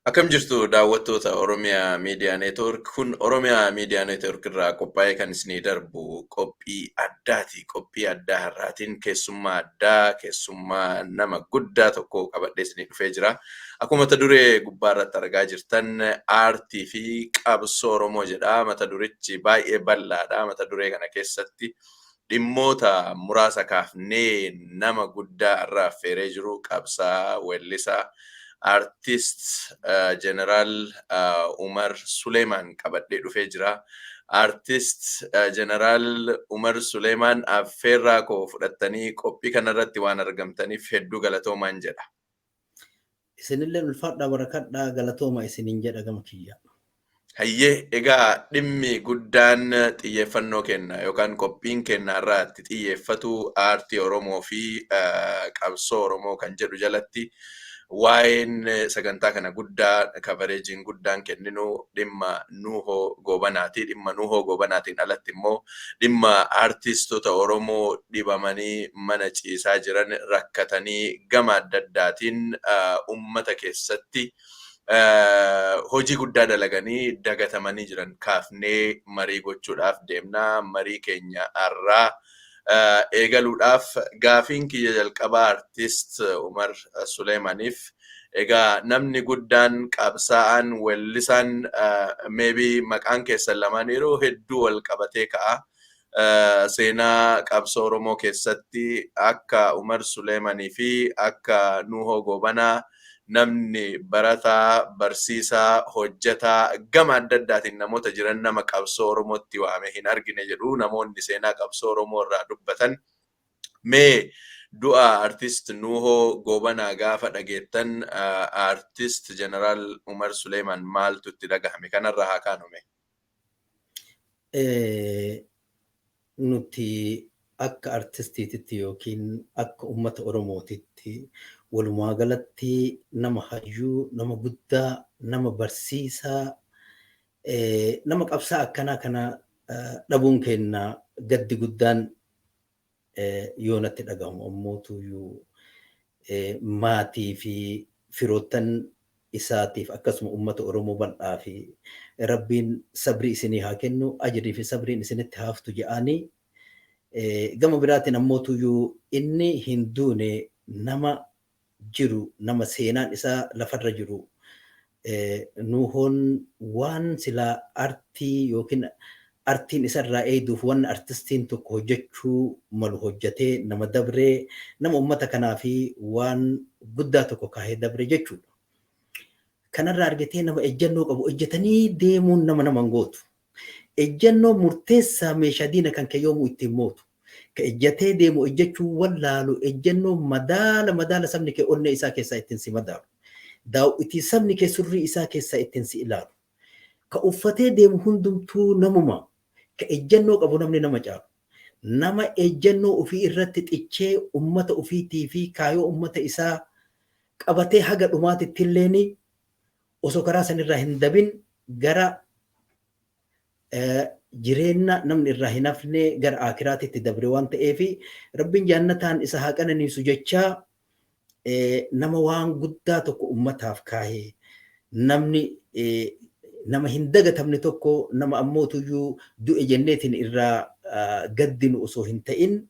Akkam jirtu daawwattoota Oromiyaa Miidiyaa Neetwoork? Kun Oromiyaa Miidiyaa Neetwoork irraa qophaa'ee kan isinii darbu qophii addaati. Qophii addaa har'aatiin keessummaa addaa, keessummaa nama guddaa tokko qabadhee isinii dhufee jira. Akkuma mata duree gubbaa irratti argaa jirtan, aartii fi qabsoo Oromoo jedha. Mata durichi baay'ee bal'aadha. Mata duree kana keessatti dhimmoota muraasa kaafnee nama guddaa irraa affeeree jiru, qabsaa, weellisaa, aartist Jeneraal Umar Suleemaan qabadhee dhufee jira. Aartist Jeneraal Umar Suleemaan, affeerraa koo fudhattanii qophii kanarratti waan argamtaniif hedduu galatoomaan jedha. Isinillee ulfaadhaa, barakadhaa, galatooma isiniin jedha gama kiyya. Hayyee, egaa dhimmi guddaan xiyyeeffannoo kenna yookaan qophiin kenna irratti xiyyeeffatu aartii Oromoo fi qabsoo Oromoo kan jedhu jalatti, waa'een sagantaa kana guddaa coverageiin guddaan kenninu dhimma Nuhoo Goobanaati. Dhimma Nuhoo Goobanaatiin alatti immoo dhimma aartistoota Oromoo dhibamanii mana ciisaa jiran, rakkatanii gama adda addaatiin uummata keessatti hojii guddaa dalaganii dagatamanii jiran kaafnee marii gochuudhaaf deemna. Marii keenya har'aa eegaluudhaaf gaafiin kiyya jalqabaa aartist Umar Suleemaniif, egaa namni guddaan, qabsaa'aan, weellisaan, maybe maqaan keessan lamaan yeroo hedduu wal qabatee ka'a. Seenaa qabsoo Oromoo keessatti akka Umar Suleemanii fi akka Nuhoo Goobanaa namni barataa, barsiisaa, hojjetaa gama adda addaatiin namoota jiran nama qabsoo Oromootti waame hin argine jedhu namoonni seenaa qabsoo Oromoo irraa dubbatan. Mee du'a aartist Nuhoo Goobanaa gaafa dhageettan, aartist Jeneraal Umar Suleeman, maaltu itti dhagahame? Kanarraa haa kaanume. Nuti akka artistiititti yookiin akka uummata Oromootitti walumaa galatti nama hayyuu, nama guddaa, nama barsiisaa, nama qabsaa akkanaa kana dhabuun keenya gaddi guddaan yoo natti dhagahamu, ammootuyyuu maatii fi firoottan isaatiif akkasuma uummata Oromoo bal'aa fi Rabbiin sabrii isinii haa kennu, ajrii fi sabriin isinitti haaftu jedhanii, gama biraatiin ammootuyyuu inni hin duune, nama jiru, nama seenaan isaa lafarra jiru. Nuhoon waan silaa artii yookiin artiin isarraa eeyduuf, waan artistiin tokko hojjechuu malu hojjetee nama dabree, nama uummata kanaa fi waan guddaa tokko kaahee dabre jechuudha. Kanarraa argatee nama ejjennoo qabu, ejjetanii deemuun nama nama gootu. Ejjennoo murteessaa meeshaa diina kan kee yoomuu ittiin mootu. Ka ejjatee deemu ejjechuu wallaalu, ejjennoo madaala madaala sabni kee onnee isaa keessaa ittiin si madaalu. Daawwitii sabni kee surrii isaa keessaa ittiin si ilaalu. Ka uffatee deemu hundumtuu namuma. Ka ejjennoo qabu namni nama caalu. Nama ejjennoo ofii irratti xichee ummata ofiitii fi kaayoo ummata isaa qabatee haga dhumaatitti illeen osoo karaa sanirraa hin dabin gara jireenya namni irraa hin hafne, gara akiraatitti dabre waan ta'eef, Rabbiin jannataan isa haa qananiisu jechaa, nama waan guddaa tokko ummataaf kaahee, namni nama hin dagatamne tokko, nama ammootuyyuu du'e jenneetiin irraa gaddinu osoo hin ta'in,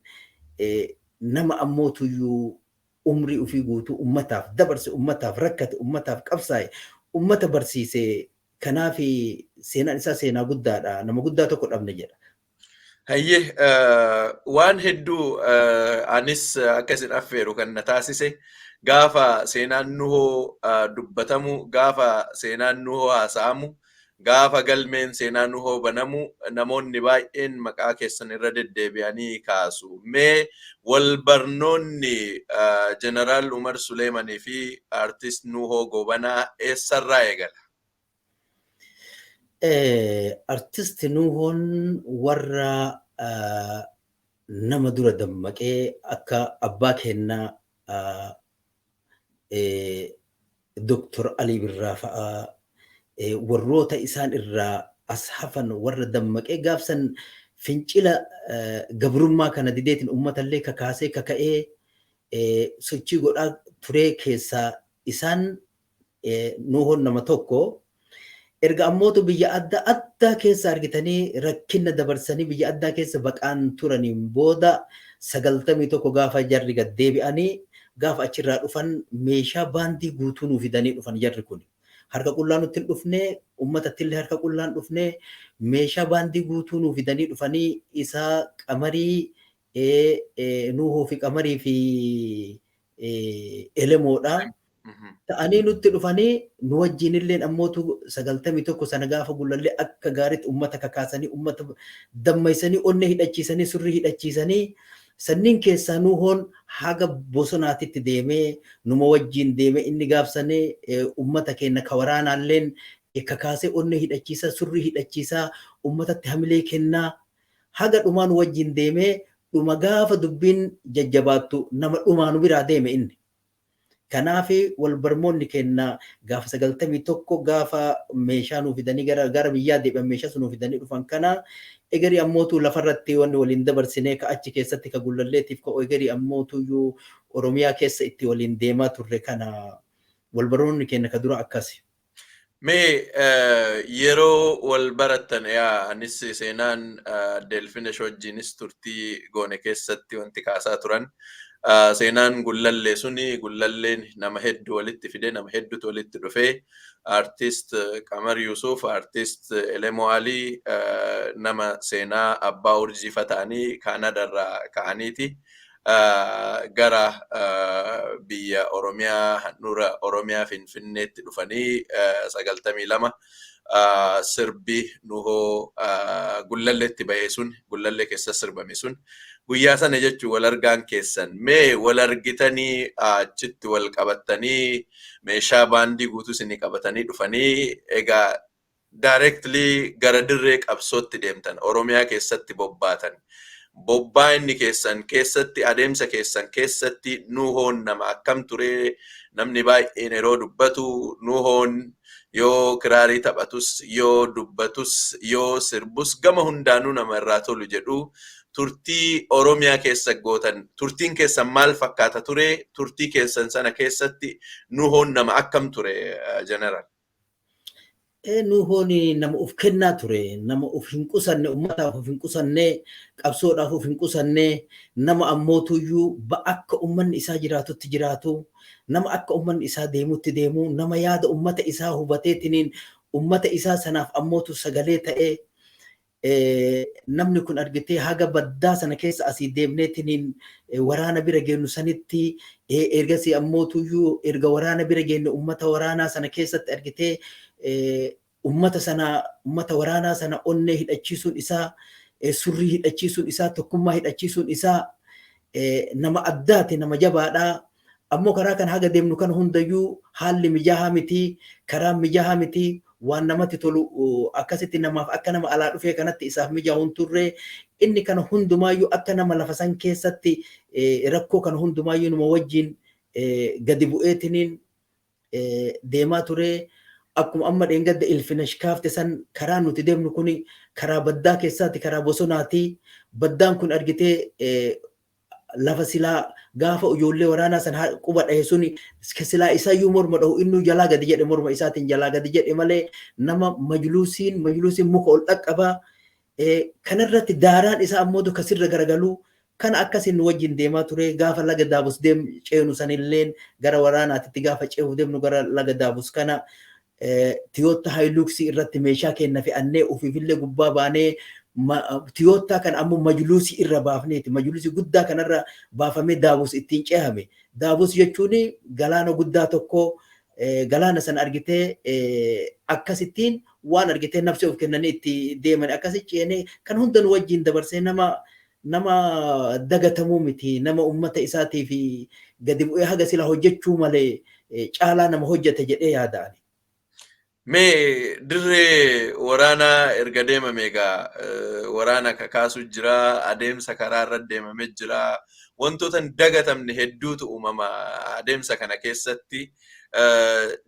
nama ammootuyyuu umrii ofii guutuu ummataaf dabarse, ummataaf rakkate, ummataaf qabsaa'e, ummata barsiise. Kanaaf seenaan isaa seenaa guddaadha. Nama guddaa tokko dhabne jedha. Hayyee, waan hedduu anis akka isin affeeru kan na taasise, gaafa seenaan Nuhoo dubbatamu, gaafa seenaan Nuhoo haasa'amu, gaafa galmeen seenaa Nuhoo banamu, namoonni baay'een maqaa keessan irra deddeebi'anii kaasu. Mee wal barnoonni Jeneraal Umar Suleemanii fi Aartist Nuhoo Goobanaa eessarraa eegala? Artist Nuhoon warra nama dura dammaqee akka abbaa kennaa Dr. Alii Birraa fa'aa, warroota isaan irraa as hafan, warra dammaqee gaafsan fincila gabrummaa kana dideetiin uummatallee kakaasee kaka'ee sochii godhaa turee keessaa isaan. Nuuhoon nama tokko. Erga ammootu biyya adda addaa keessa argitanii rakkina dabarsanii biyya addaa keessa baqaan turaniin booda 91 gaafa jarri gad deebi'anii gaafa achirraa dhufan meeshaa baandii guutuu nuu fidanii dhufan jarri kun. Harka qullaa nutti hin dhufne, uummatatti illee harka qullaan dhufne, meeshaa baandii guutuu nuu fidanii dhufanii isaa Qamarii, Nuuhoo fi Qamarii fi Elemoodha. Ta'anii nutti dhufanii nu wajjin illee ammootu 91 sana gaafa Gullallee akka gaariitti uummata kakaasanii, uummata dammaysanii, onnee hidhachiisanii, surrii hidhachiisanii, sanniin keessaa Nuuhoon haga bosonaatitti deemee numa wajjin deemee inni gaafsanii uummata keenya ka waraanaalleen kakaasee onnee hidhachiisaa, surrii hidhachiisaa, uummatatti hamilee kennaa haga dhumaa nu wajjin deemee dhuma gaafa dubbiin jajjabaattu nama dhumaa nu biraa deeme inni. Kanaaf wal barmoonni kenna gaafa 91 gaafa meeshaa nuu fidanii gara biyyaa deebi'an meeshaa sun nuu fidanii dhufan kana egerii ammootu lafarratti wanni waliin dabarsinee ka achi keessatti ka Gullalleetiif ka egerii ammootuyyuu Oromiyaa keessa itti waliin deemaa turre kana wal barmoonni kenna ka dura akkasi. Mee yeroo wal barattan, yaa anis seenaan Delfinesh wajjinis turtii goone keessatti wanti kaasaa turan. Seenaan Gullallee suni, Gullalleen nama hedduu walitti fide, nama hedduutu walitti dhufee, artist Qamar Yusuf, artist Elemoo Alii, nama seenaa Abbaa Urjiifa ta'anii Kaanadarraa ka'aniiti. Gara biyya Oromiyaa, handhuura Oromiyaa Finfinneetti dhufanii 92 sirbi Nuhoo Gullalleetti bahee sun, Gullallee keessa sirbame sun, guyyaa sana jechuun wal argaan keessan. Mee wal argitanii achitti wal qabattanii meeshaa baandii guutuu isinii qabatanii dhufanii, egaa directly gara dirree qabsootti deemtan, Oromiyaa keessatti bobbaatan. Bobbaa inni keessan keessatti, adeemsa keessan keessatti Nuuhoon nama akkam ture? Namni baay'een yeroo dubbatu Nuuhoon yoo kiraarii taphatus, yoo dubbatus, yoo sirbus gama hundaanuu nama irraa tolu jedhu. Turtii Oromiyaa keessa gootan, turtiin keessan maal fakkaata ture? Turtii keessan sana keessatti Nuuhoon nama akkam ture, jeneraal? Nuuhoon nama of kennaa ture, nama of hin qusanne, uummataaf of hin qusanne, qabsoodhaaf of hin qusanne, nama ammootuyyuu akka uummanni isaa jiraatutti jiraatu, nama akka uummanni isaa deemutti deemu, nama yaada uummata isaa hubateetiniin uummata isaa sanaaf ammootu sagalee ta'ee, namni kun argitee haga baddaa sana keessa asii deemneetiniin waraana bira geennu sanitti, ergasii ammootuyyuu erga waraana bira geennu uummata waraanaa sana keessatti argitee ummata sana, ummata waraanaa sana onnee hidhachiisuun isaa, surrii hidhachiisuun isaa, tokkummaa hidhachiisuun isaa nama addaati, nama jabaadha. Ammoo karaa kana haga deemnu kana hundayyuu haalli mijaa'aa miti, karaan mijaa'aa miti, waan namatti tolu akkasitti namaaf akka nama alaa dhufee kanatti isaaf mijaa'u hin turre. Inni kana hundumaayyuu akka nama lafa san keessatti rakkoo kana hundumaayyuu numa wajjin gadi bu'eetiniin deemaa ture. Akkuma amma dheengadda Ilfinash kaafte san, karaa nuti deemnu kuni karaa baddaa keessaati, karaa bosonaati. Baddaan kun argitee lafa silaa gaafa ijoollee waraanaa san quba dhahe suni silaa isayyuu morma dhahu innuu jalaa gadi jedhe, morma isaatiin jalaa gadi jedhe malee nama majluusiin muka ol dhaqqabaa. Kanarratti daaraan isaa ammoo kasirra garagaluu kana akkasiin nu wajjin deemaa ture. Gaafa laga Daabus deem ceenu sanilleen, gara waraanaatitti gaafa ce'uuf deemnu gara laga Daabus kana Toyota Hilux irratti meeshaa kenna fe'annee ofiifillee gubbaa baanee Toyota kana ammoo majluusii irra baafneeti. Majluusii guddaa kanarra baafamee Daabus ittiin ce'ame. Daabus jechuun galaana guddaa tokko, galaana sana argitee akkasittiin waan argitee nafsi of kennanii itti deeman akkasi ceenee kan hunda nu wajjin dabarsee nama dagatamuu miti, nama ummata isaatii fi gadi bu'ee haga sila hojjechuu malee caalaa nama hojjete jedhee yaada'ani. Mee dirree waraanaa erga deemame egaa waraana kakaasu jira, adeemsa karaa irra deemame jira, wantoota hin dagatamne hedduutu uumama adeemsa kana keessatti.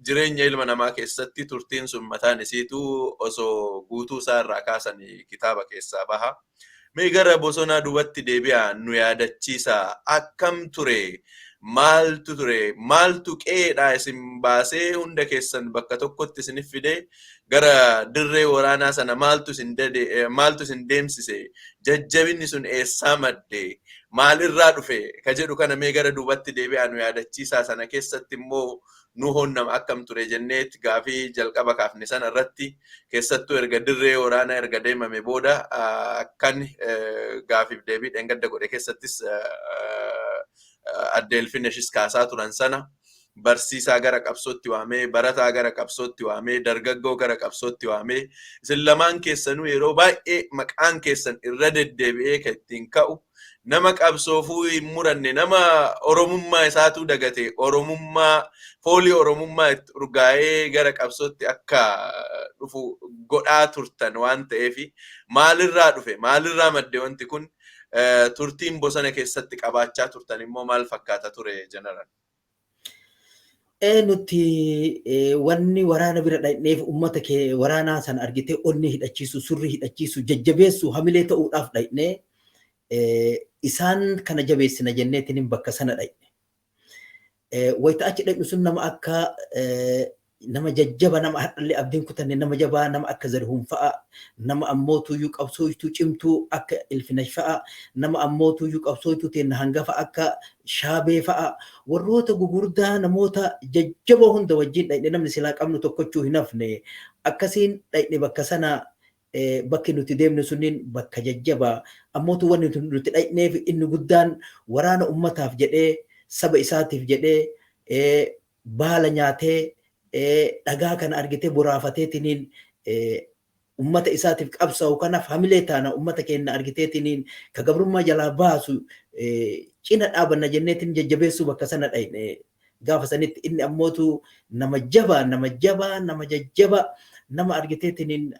Jireenya ilma namaa keessatti turtiin sun mataan isiitu osoo guutuu isaa irraa kaasanii kitaaba keessaa baha. Mee gara bosonaa duubatti deebi'aa nu yaadachiisa. Akkam ture? Maaltu ture? Maaltu qe'eedhaa isin baasee hunda keessan bakka tokkotti isinif fidee gara dirree waraanaa sana maaltu isin maaltu isin deemsise? Jajjabinni sun eessaa madde? Maalirraa dhufe? Ka jedhu kana mee gara duubatti deebi'aa nu yaadachiisaa. Sana keessatti immoo nu honnama akkam ture jenneet gaafii jalqaba kaafne sana irratti, keessattuu erga dirree waraanaa erga deemame booda, akkan gaafiif deebii dheengadda godhe keessattis adde Ilfineshis kaasaa turan sana, barsiisaa gara qabsootti waamee, barataa gara qabsootti waamee, dargaggoo gara qabsootti waamee, isin lamaan keessanuu yeroo baay'ee maqaan keessan irra deddeebi'ee kan ittiin ka'u, nama qabsoofuu hin muranne, nama oromummaa isaatuu dagate, oromummaa foolii oromummaa itti urgaa'ee gara qabsootti akka dhufu godhaa turtan waan ta'eef, maalirraa dhufe, maalirraa madde wanti kun, turtiin bosona keessatti qabaachaa turtan immoo maal fakkaata ture, jeneraal? Nuti wanni waraana bira dhaqneef uummata kee waraanaa sana argitee onni hidhachiisu, surri hidhachiisu, jajjabeessu, hamilee ta'uudhaaf dhaqnee isaan kana jabeessina jenneetiin bakka sana dhaqne. Wayita achi dhaqnu sun nama akka nama jajjaba, nama hadhallee abdiin kutanne, nama jabaa, nama akka Zarhuun fa'a, nama ammoo tuyyuu qabsooytuu cimtuu akka Ilfinash fa'a, nama ammoo tuyyuu qabsooytuu teenna hangafa akka Shaabee fa'a, warroota gugurdaa, namoota jajjaboo hunda wajjin dhaqne. Namni silaa qabnu tokkochuu hin hafne. Akkasiin dhaqne bakka sana. Bakki nuti deemne sunniin bakka jajjabaa. Ammootu wanni nuti dhaqneef inni guddaan waraana ummataaf jedhee, saba isaatiif jedhee, baala nyaatee, dhagaa kana argitee boraafateetiniin ummata isaatiif qabsaa'u kanaaf hamilee taana, ummata keenya argiteetiniin ka gabrummaa jalaa baasu cina dhaabanna jenneetiin jajjabeessuu bakka sana dhaqne. Gaafa sanitti inni ammootu nama jabaa, nama jabaa, nama jajjaba, nama argiteetiniin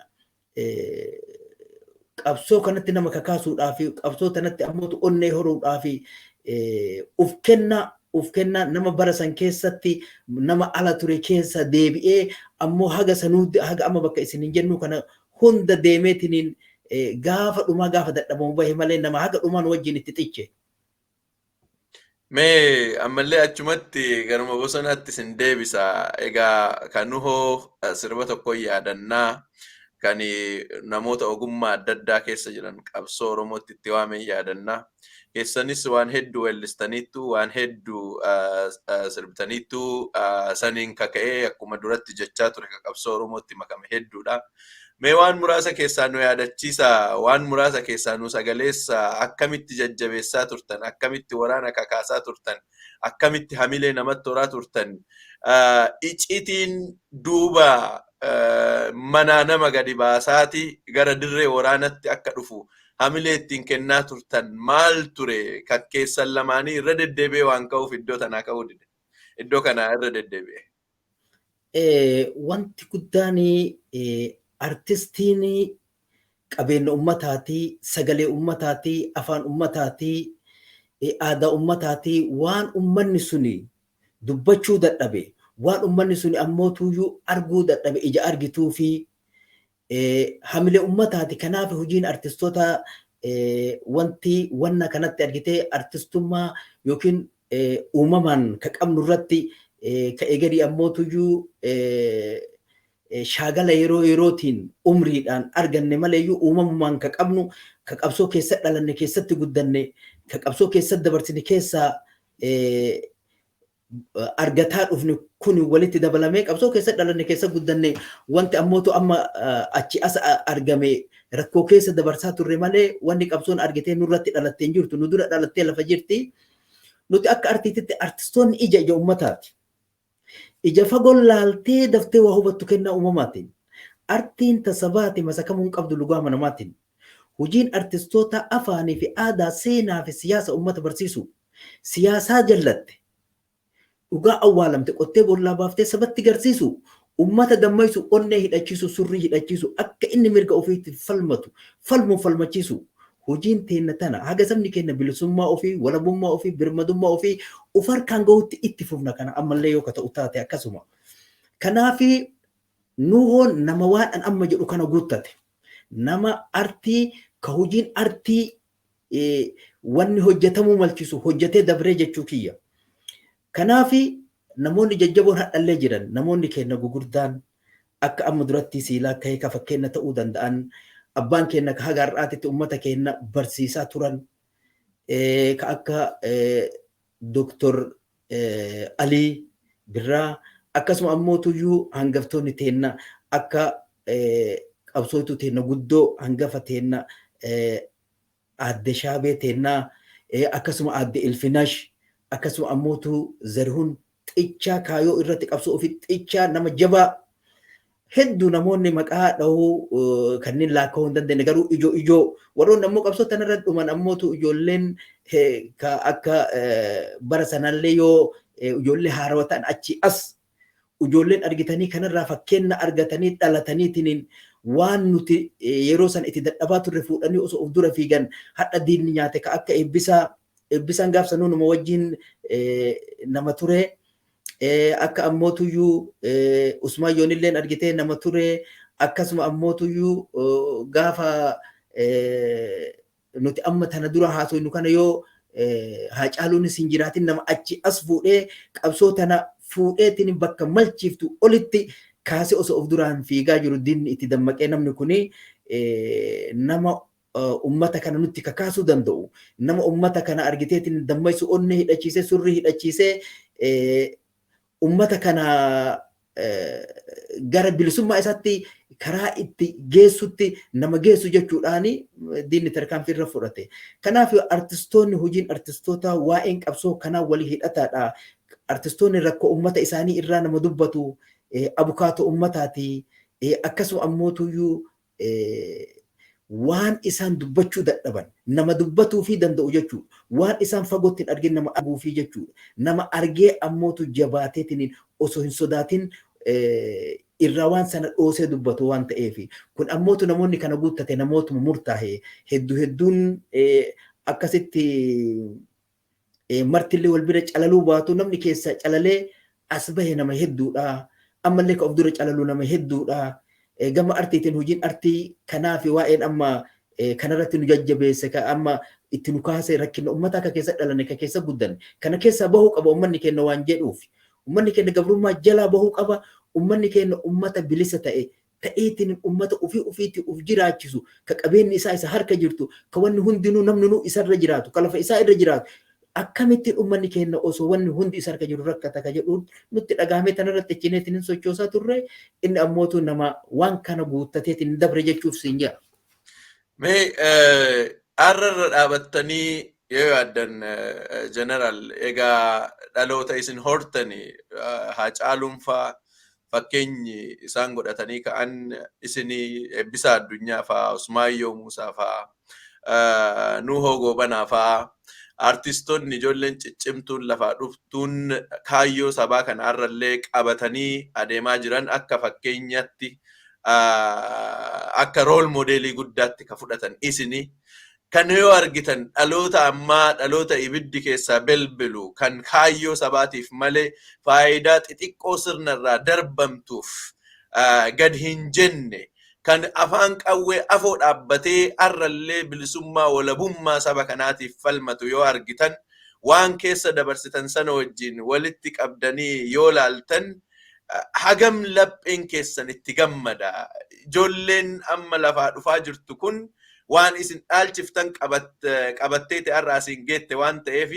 qabsoo kanatti nama kakaasuudhaa fi qabsoo kanatti ammootu onnee horuudhaa fi uf kenna uf kenna, nama bara san keessatti nama ala ture keessa deebi'ee ammoo haga sanuu, haga amma bakka isin hin jennu kana hunda deemeetiniin gaafa dhumaa gaafa dadhabamu bahe malee nama haga dhumaan wajjin itti xiche. Mee ammallee achumatti garuma bosonaatti isin deebisa. Egaa kan nuhoo sirba tokko yaadannaa, kan namoota ogummaa adda addaa keessa jiran qabsoo Oromootti itti waamee yaadannaa. Keessanis waan hedduu weellistaniittu, waan hedduu sirbitaniittu, saniin kaka'ee akkuma duratti jechaa ture ka qabsoo Oromootti makame hedduudha. Mee waan muraasa keessaa nu yaadachiisa, waan muraasa keessaa nu sagaleessa, akkamitti jajjabeessaa turtan, akkamitti waraana kakaasaa turtan, akkamitti hamilee namatti horaa turtan, icitiin duuba manaa nama gadi baasaati gara dirree waraanatti akka dhufu hamilee ittiin kennaa turtan maal ture? Kan keessan lamaanii irra deddeebi'ee waan ka'uuf iddoo tanaa ka'uu dide. Iddoo kanaa irra deddeebi'e. Wanti guddaan artistiin qabeenya ummataatii, sagalee ummataatii, afaan ummataatii, aadaa ummataatii, waan ummanni suni dubbachuu dadhabe, waan ummanni suni ammoo tuyyuu arguu dadhabe ija argituu fi hamilee ummataati. Kanaaf hojiin artistoota wanti wanna kanatti argitee artistummaa yookiin uumamaan ka qabnu irratti ka eegadii ammoo tuyyuu shaagala yeroo yerootiin umriidhaan arganne maleeyyuu uumamumaan ka qabnu, ka qabsoo keessa dhalanne, keessatti guddanne, ka qabsoo keessatti dabarsine keessaa argataa dhufne kun walitti dabalamee, qabsoo keessa dhalanne, keessa guddanne, wanti ammootu amma achi as argame rakkoo keessa dabarsaa turre malee wanni qabsoon argitee nurratti dhalattee hin jirtu, nu dura dhalattee lafa jirti. Nuti akka artiititti artistoonni ija ija ummataati. Ija fagoon laaltee daftee waa hubattu kennaa uumamaatiin. Artiin tasabaati masakamuu hin qabdu lugaama namaatiin. Hojiin artistoota afaanii fi aadaa, seenaa fi siyaasa uummata barsiisu. Siyaasaa jallatte, dhugaa awwaalamte qottee boollaa baaftee sabatti garsiisu, ummata dammaysu, onnee hidhachiisu, surrii hidhachiisu, akka inni mirga ofiitti falmatu, falmuuf falmachiisu. Hojiin teenna tana haga sabni keenya bilisummaa ofii, walabummaa ofii, birmadummaa ofii of harkaan gahutti itti fufna. Kana ammallee yoo ka ta'u taate akkasuma. Kanaafi nuhoon nama waan an amma jedhu kana guuttate. Nama artii Ka hojiin artii wanni hojjetamuu malchisu hojjetee dabree jechuu kiyya. Kanaafi namoonni jajjaboon hadhallee jiran, namoonni keenya gugurdaan akka amma duratti siilaa ka'ee ka fakkeenya ta'uu danda'an, abbaan keenya ka haga har'aatitti uummata keenya barsiisaa turan, ka akka Dooktor Alii Birraa, akkasuma ammoo tuyyuu hangaftoonni teenna akka qabsootu teenna guddoo hangafa teenna aadde Shaabee teennaa, akkasuma aadde Ilfinash, akkasuma ammootu Zarihun Xichaa kaayoo irratti qabsoo ofii xichaa nama jabaa hedduu, namoonni maqaa dhahuu kanneen laakka'uu hin dandeenye, garuu ijoo ijoo warroonni ammoo qabsoo tanarra dhuman ammootu ijoolleen akka bara sanallee yoo ijoollee haarawaa ta'an achi as ijoolleen argitanii kanarraa fakkeenya argatanii dhalataniitiin waan nuti yeroo san itti dadhabaa turre fuudhanii osoo of dura fiigan hadha diinni nyaate, ka akka Eebbisaa. Eebbisaan gaaf sanuu numa wajjin nama ture. Akka ammootuyyuu Usmaayyoon illee argitee nama ture. Akkasuma ammootuyyuu gaafa nuti amma tana dura haasofnu kana yoo Haacaaluunis hin jiraatin, nama achi as fuudhee qabsoo tana fuudheetiin bakka malchiiftu olitti kaasee osoo of duraan fiigaa jiru diinni itti dammaqee, namni kuni nama ummata kana nutti kakaasuu danda'u, nama ummata kana argiteetiin dammaqsu, onnee hidhachiisee, surrii hidhachiisee ummata kana gara bilisummaa isaatti karaa itti geessutti nama geessu jechuudhaani diinni tarkaanfii irra fudhate. Kanaaf artistoonni, hojiin artistoota waa'een qabsoo kanaa walii hidhataadha. Artistoonni rakkoo ummata isaanii irraa nama dubbatu, abukaatoo ummataati. Akkasuma ammootuyyuu waan isaan dubbachuu dadhaban nama dubbatuu fi danda'u jechuudha. Waan isaan fagootti hin argin nama arguu fi jechuudha. Nama argee ammootu jabaateetiin osoo hin sodaatin irraa waan sana dhoosee dubbatu waan ta'eef, kun ammootu namoonni kana guuttate namootuma murtaa'e hedduu hedduun akkasitti martillee wal bira calaluu baatu, namni keessa calalee as bahe nama hedduudha. Ammallee ka of dura calalu nama hedduudha. Gama artiitiin hojiin artii kanaa fi waa'een amma kanarratti nu jajjabeesse, ka amma itti nu kaase, rakkina uummata akka keessa dhalanne, ka keessa guddanne kana keessaa bahuu qaba uummanni keenya waan jedhuuf. Uummanni keenya gabrummaa jalaa bahuu qaba. Uummanni keenya uummata bilisa ta'e ta'eetiin uummata ofii ofiitti of jiraachisu, ka qabeenyi isaa isa harka jirtu, ka wanni hundinuu namni nu isarra jiraatu, ka lafa isaa irra jiraatu, akkamittiin uummanni keenya osoo wanni hundi isa harka jiru rakkata ka jedhuun nutti dhagahamee tanarratti achineetiin hin sochoosaa turre. Inni ammootu nama waan kana guuttateetiin dabre jechuuf siin jedha. Mee har'arra dhaabattanii yoo yaaddan, Jeneraal, egaa dhaloota isin hortani Haacaaluun faa fakkeenyi isaan godhatanii ka'an isinii, Eebbisaa Addunyaa faa, Usmaayyoo Muusaa faa, Nuhoo Goobanaa faa, artistoonni ijoolleen ciccimtuun lafaa dhuftuun kaayyoo sabaa kana har'allee qabatanii adeemaa jiran akka fakkeenyatti, akka role modelii guddaatti ka fudhatan isinii. Kan yoo argitan dhaloota ammaa, dhaloota ibiddi keessaa belbelu, kan kaayyoo sabaatiif malee faayidaa xixiqqoo sirnarraa darbamtuuf gad hin jenne, kan afaan qawwee afoo dhaabbatee har'allee bilisummaa walabummaa saba kanaatiif falmatu yoo argitan, waan keessa dabarsitan sana wajjin walitti qabdanii yoo laaltan, hagam lapheen keessan itti gammada? Ijoolleen amma lafaa dhufaa jirtu kun waan isin dhaalchiftan qabattee ta'e har'a asiin geette waan ta'eef,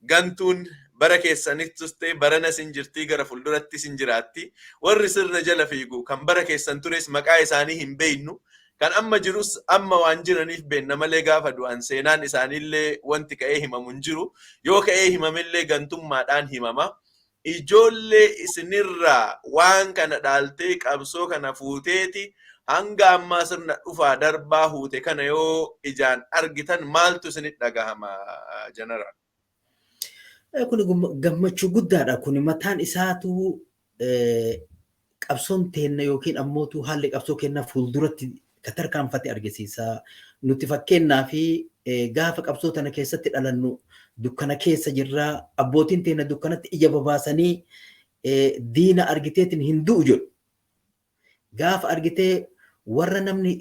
gantuun bara keessanittis ta'e barana isin jirtii, gara fuulduratti isin jiraatti. Warri sirna jala fiigu kan bara keessan tures maqaa isaanii hin beeynu. Kan amma jirus amma waan jiraniif beenna malee gaafa du'an seenaan isaaniillee wanti ka'ee himamu hin jiru. Yoo ka'ee himamillee gantummaadhaan himama. Ijoollee isinirraa waan kana dhaaltee qabsoo kana fuuteeti hanga ammaa sirna dhufaa darbaa huute kana yoo ijaan argitan maaltu isinit dhagahama, Jeneraal? Kun gammachuu guddaadha. Kun mataan isaatu qabsoon teenna yookiin ammootu haalli qabsoo kennaa fuulduratti ka tarkaanfate argisiisa. Nuti fakkeenyaa fi gaafa qabsoo tana keessatti dhalannu dukkana keessa jirra. Abbootiin teenya dukkanatti ija babaasanii diina argiteetiin hin du'u jedhu. Gaafa argitee warra namni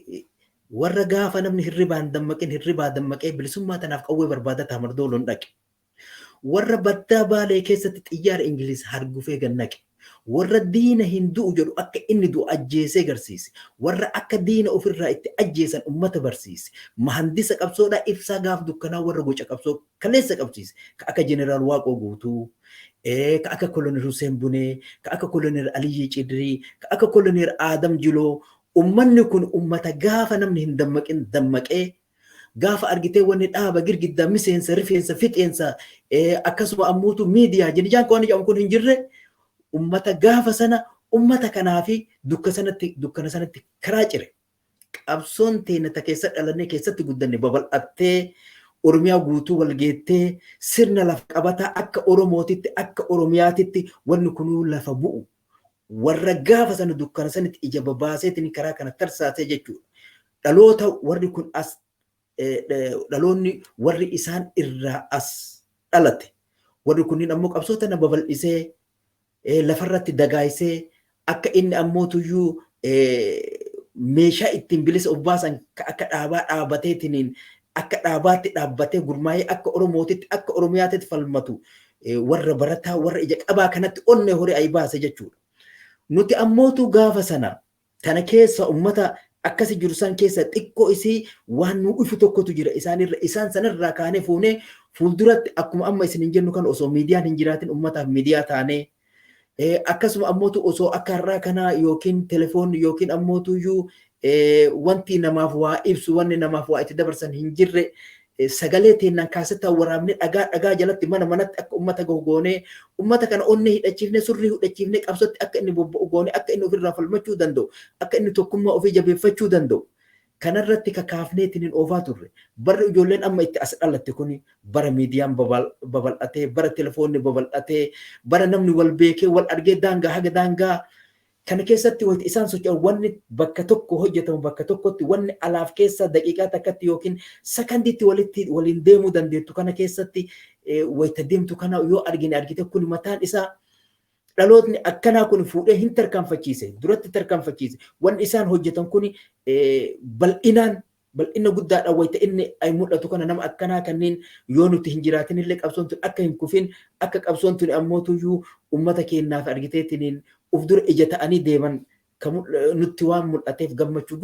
Warra gaafa namni hirribaan dammaqin hirribaa dammaqee bilisummaa tanaaf qawwee barbaadataa mardooloon dhaqe. Warra baddaa Baalee keessatti xiyyaara Ingiliz hargufee gannaqe. Warra diina hin du'u jedhu akka inni du'u ajjeesee garsiise. Warra akka diina ofirraa itti ajjeesan ummata barsiise. Mahandisa qabsoodhaa ibsaa gaaf dukkanaa warra goca qabsoo kaleessa qabsiise. Ka akka Jeneraal Waaqoo Guutuu, ka akka Koloneel Hussein Bunee, ka akka Koloneel Aliyyii Cidrii, ka akka Koloneel Aadam Jiloo. Ummanni kun ummata gaafa namni hin dammaqin dammaqee, gaafa argitee wanni dhaaba girgiddaa miseensa rifeensa fixeensa, akkasuma ammuutu miidiyaa jenijaan waan jedhamu kun hin jirre, ummata gaafa sana ummata kanaa fi dukkana sanatti karaa cire. Qabsoon teenya keessa dhalannee keessatti guddanne babal'attee Oromiyaa guutuu walgeettee sirna lafa qabataa akka Oromootitti akka Oromiyaatitti wanni kunuu lafa bu'u. Warra gaafa sana dukkana sanatti ija babaaseetiin karaa kana tarsaasee jechuudha. Dhaloota warri kun as dhaloonni warri isaan irraa as dhalate. Warri kunniin ammoo qabsoo tana babal'isee lafarratti dagaaysee akka inni ammoo tuyyuu meeshaa ittiin bilisa of baasan akka dhaabaa dhaabateetiin akka dhaabaatti dhaabbatee gurmaa'ee akka Oromootitti akka Oromiyaatitti falmatu warra barataa warra ija qabaa kanatti onnee horii ayi baase jechuudha. Nuti ammootu gaafa sana tana keessa ummata akkasi jiru san keessa xiqqoo isii waan nu ifu tokkotu jira isaanirra, isaan sanarraa kaanee fuunee fuulduratti akkuma amma isin hin jennu kan osoo miidiyaan hin jiraatin ummataaf miidiyaa taanee, akkasuma ammootu osoo akka har'aa kanaa yookiin telefoonni yookiin ammootuyyuu wanti namaaf waa ibsu wanni namaaf waa itti dabarsan hin jirre, sagalee teennaan kaasettaan waraabnee dhagaa dhagaa jalatti mana manatti akka ummata gahu goonee, ummata kana onnee hidhachiifnee surrii hidhachiifnee qabsootti akka inni bobba'u goonee, akka inni ofirraa falmachuu danda'u, akka inni tokkummaa ofii jabeeffachuu danda'u kanarratti kakaafneetiin hin oofaa turre. Barri ijoolleen amma itti as dhalatte kuni bara miidiyaan babal'atee, bara telefoonni babal'atee, bara namni wal beekee wal argee daangaa haga daangaa kana keessatti wanti isaan socho'an wanni bakka tokko hojjetamu bakka tokkotti wanni alaaf keessa daqiiqaa takkatti yookiin sakandiitti walitti waliin deemuu dandeettu kana keessatti wayita deemtu kana yoo argine argite kun mataan isaa dhalootni akkanaa kun fuudhee hin tarkaanfachiise, duratti tarkaanfachiise. Wanni isaan hojjetan kun bal'inaan bal'ina guddaadhaan wayita inni ay mul'atu kana nama akkanaa kanneen yoo nuti hin jiraatin illee qabsoon tun akka hin kufin, akka qabsoon tun ammoo tuyyuu ummata keenyaaf argiteetiniin uf dura ija ta'anii deeman nutti waan mul'ateef gammachuu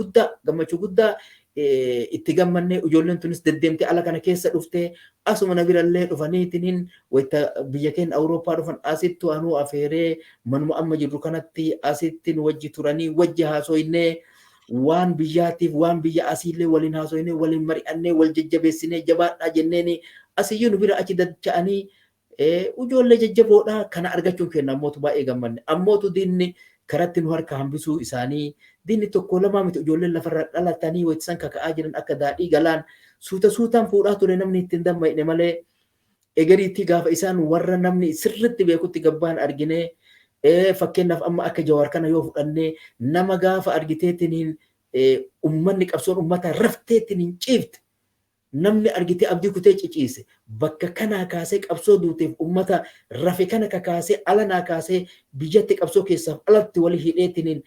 guddaa itti gammannee, ijoolleen tunis deddeemtee ala kana keessa dhuftee asuma na birallee dhufaniitiniin wayita biyya keenya Awurooppaa dhufan asittu anuu afeeree manuma amma jirru kanatti asitti nu wajji turanii wajji haasoynee, waan biyyaatiif waan biyya asiillee waliin haasoynee, waliin mari'annee, wal jajjabeessinee jabaadhaa jenneeni asiyyuu nu bira achi dacha'anii ijoollee jajjaboodha kana argachuun keenya ammootu baay'ee gammanne. Ammootu diinni karatti nu harka hambisuu isaanii, diinni tokko lamaa miti, ijoolleen lafarra dhalatanii wayisan kaka'aa jiran akka daadhii galaan suuta suutaan fuudhaa ture namni ittiin dammaqne malee, egeriitti gaafa isaan warra namni sirritti beekutti gabbaan arginee, fakkeenyaaf amma akka Jawaar kana yoo fudhannee, nama gaafa argiteetiin ummanni qabsoon ummataa rafteetiin hin ciifte, namni argitee abdii kutee ciciise, bakka kanaa kaasee qabsoo duuteef ummata rafe kana kakaasee alanaa kaasee biyyatti qabsoo keessaaf alatti walii hidheetiin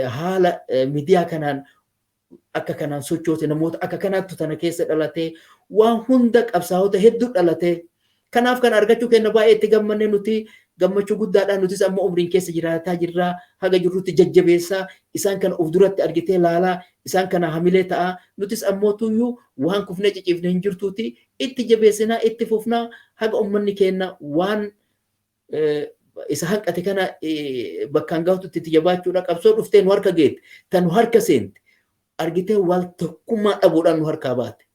haala miidiyaa kanaan akka kanaan sochoose, namoota akka kanaatti tana keessa dhalatee waan hunda qabsaa'ota hedduu dhalatee, kanaaf kan argachuu kenna baay'ee itti gammanne. Nuti gammachuu guddaadhaan nutis amma umriin keessa jiraataa jirraa haga jirrutti jajjabeessaa isaan kana of duratti argitee laalaa isaan kana hamilee ta'a. Nutis ammoo tuyyuu waan kufnee ciciifne hin jirtuuti itti jabeessinaa itti fufnaa haga ummanni keenya waan isa hanqate kana bakkaan gahututti itti jabaachuudha. Qabsoo dhuftee nu harka geette, tan nu harka seente argitee wal tokkummaa dhabuudhaan nu harkaa baate,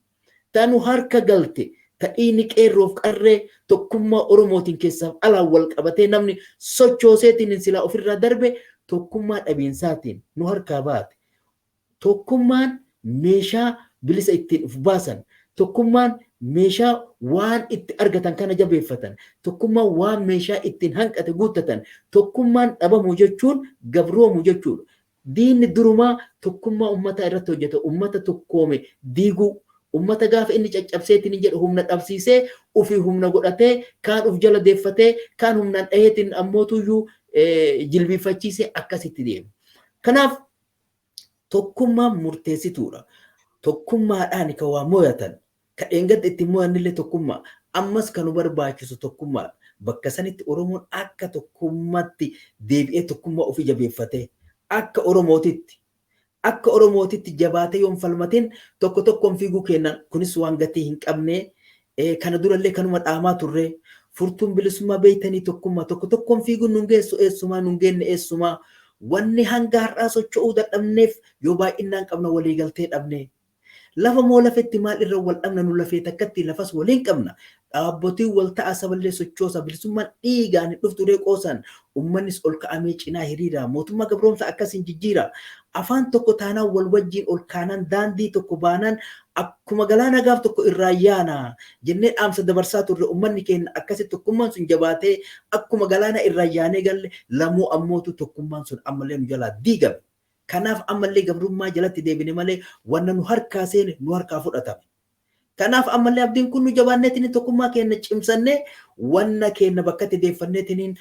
tan nu harka galte ta'ini qeerroof qarree tokkummaa Oromootiin keessaaf alaan wal qabatee namni sochooseetiin silaa ofirraa darbe tokkummaa dhabiinsaatiin nu harkaa baate. Tokkummaan meeshaa bilisa ittiin uf baasan, tokkummaan meeshaa waan itti argatan kana jabeeffatan, tokkummaan waan meeshaa ittiin hanqate guuttatan, tokkummaan dhabamuu jechuun gabroomuu jechuudha. Diinni durumaa tokkummaa uummataa irratti hojjeta, uummata tokkoome diiguu, ummata gaafa inni caccabseetiin jedhu humna dhabsiisee ofii humna godhatee kaan uf jala deeffatee kaan humnaan dhaheetiin ammootuyyuu jilbiinfachiisee akkasitti deema. Kanaaf tokkummaan murteessituudha. Tokkummaadhaan kan waa mo'atan. Kan dheengadda ittiin mo'annillee tokkummaa. Ammas kan nu barbaachisu tokkummaadha. Bakka sanitti Oromoon akka tokkummaatti deebi'ee tokkummaa ofii jabeeffatee akka Oromootitti akka Oromootitti jabaatee yoon falmatin tokko tokkoon fiiguu kennan kunis waan gatii hin qabne kana durallee kanuma dhaamaa turre furtuun bilisummaa beeytanii tokkummaa tokko tokkoon fiiguun nun geessu eessumaa nun geenne eessumaa wanni hanga har'aa socho'uu dadhabneef yoo baay'inaan qabna waliigaltee dhabne. Lafa moo lafetti maal irra wal dhabna nu lafee takkatti lafas waliin qabna. Dhaabbotiin wal ta'a saballee sochoosa bilisummaan dhiigaan dhuftu qoosan uummannis ol ka'amee cinaa hiriira mootummaa gabroomsa akkasiin jijjiira. Afaan tokko taanaan wal wajjiin ol kaanaan daandii tokko baanaan akkuma galaana gaaf tokko irraa yaana jennee dhaamsa dabarsaa turre uummanni keenya akkasi tokkummaan sun jabaatee akkuma galaana irraa yaanee galle lamuu ammootu tokkummaan sun ammallee nu jalaa diigame. Kanaaf ammallee gabrummaa jalatti deebine malee wanna nu harkaa seene nu harkaa fudhatame. Kanaaf ammallee abdiin kun nu jabaanneetiin tokkummaa keenya cimsannee wanna keenya bakkatti deeffanneetiin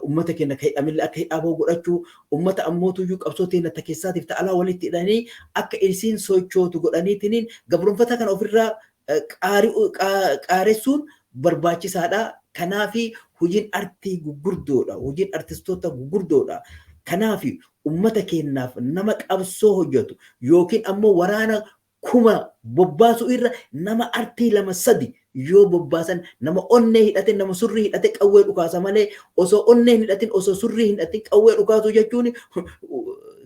uummata keenya kan hidhamillee akka hidhaa godhachuu uummata ammootuyyuu qabsoo teenya ta keessaatiif ta alaa walitti hidhanii akka isiin sochootu godhaniitiin gabrumfata kana ofirraa qaaressuun barbaachisaadha. Kanaafi hojiin artii gugurdoodha. Hojiin artistoota gugurdoodha. Kanaafi uummata keenyaaf nama qabsoo hojjetu yookiin ammoo waraana kuma bobbaasuu irra nama artii lama sadi yoo bobbaasan nama onnee hidhate nama surrii hidhate qawwee dhukaasa malee osoo onnee hin hidhatin osoo surrii hin hidhatin qawwee dhukaasuu jechuun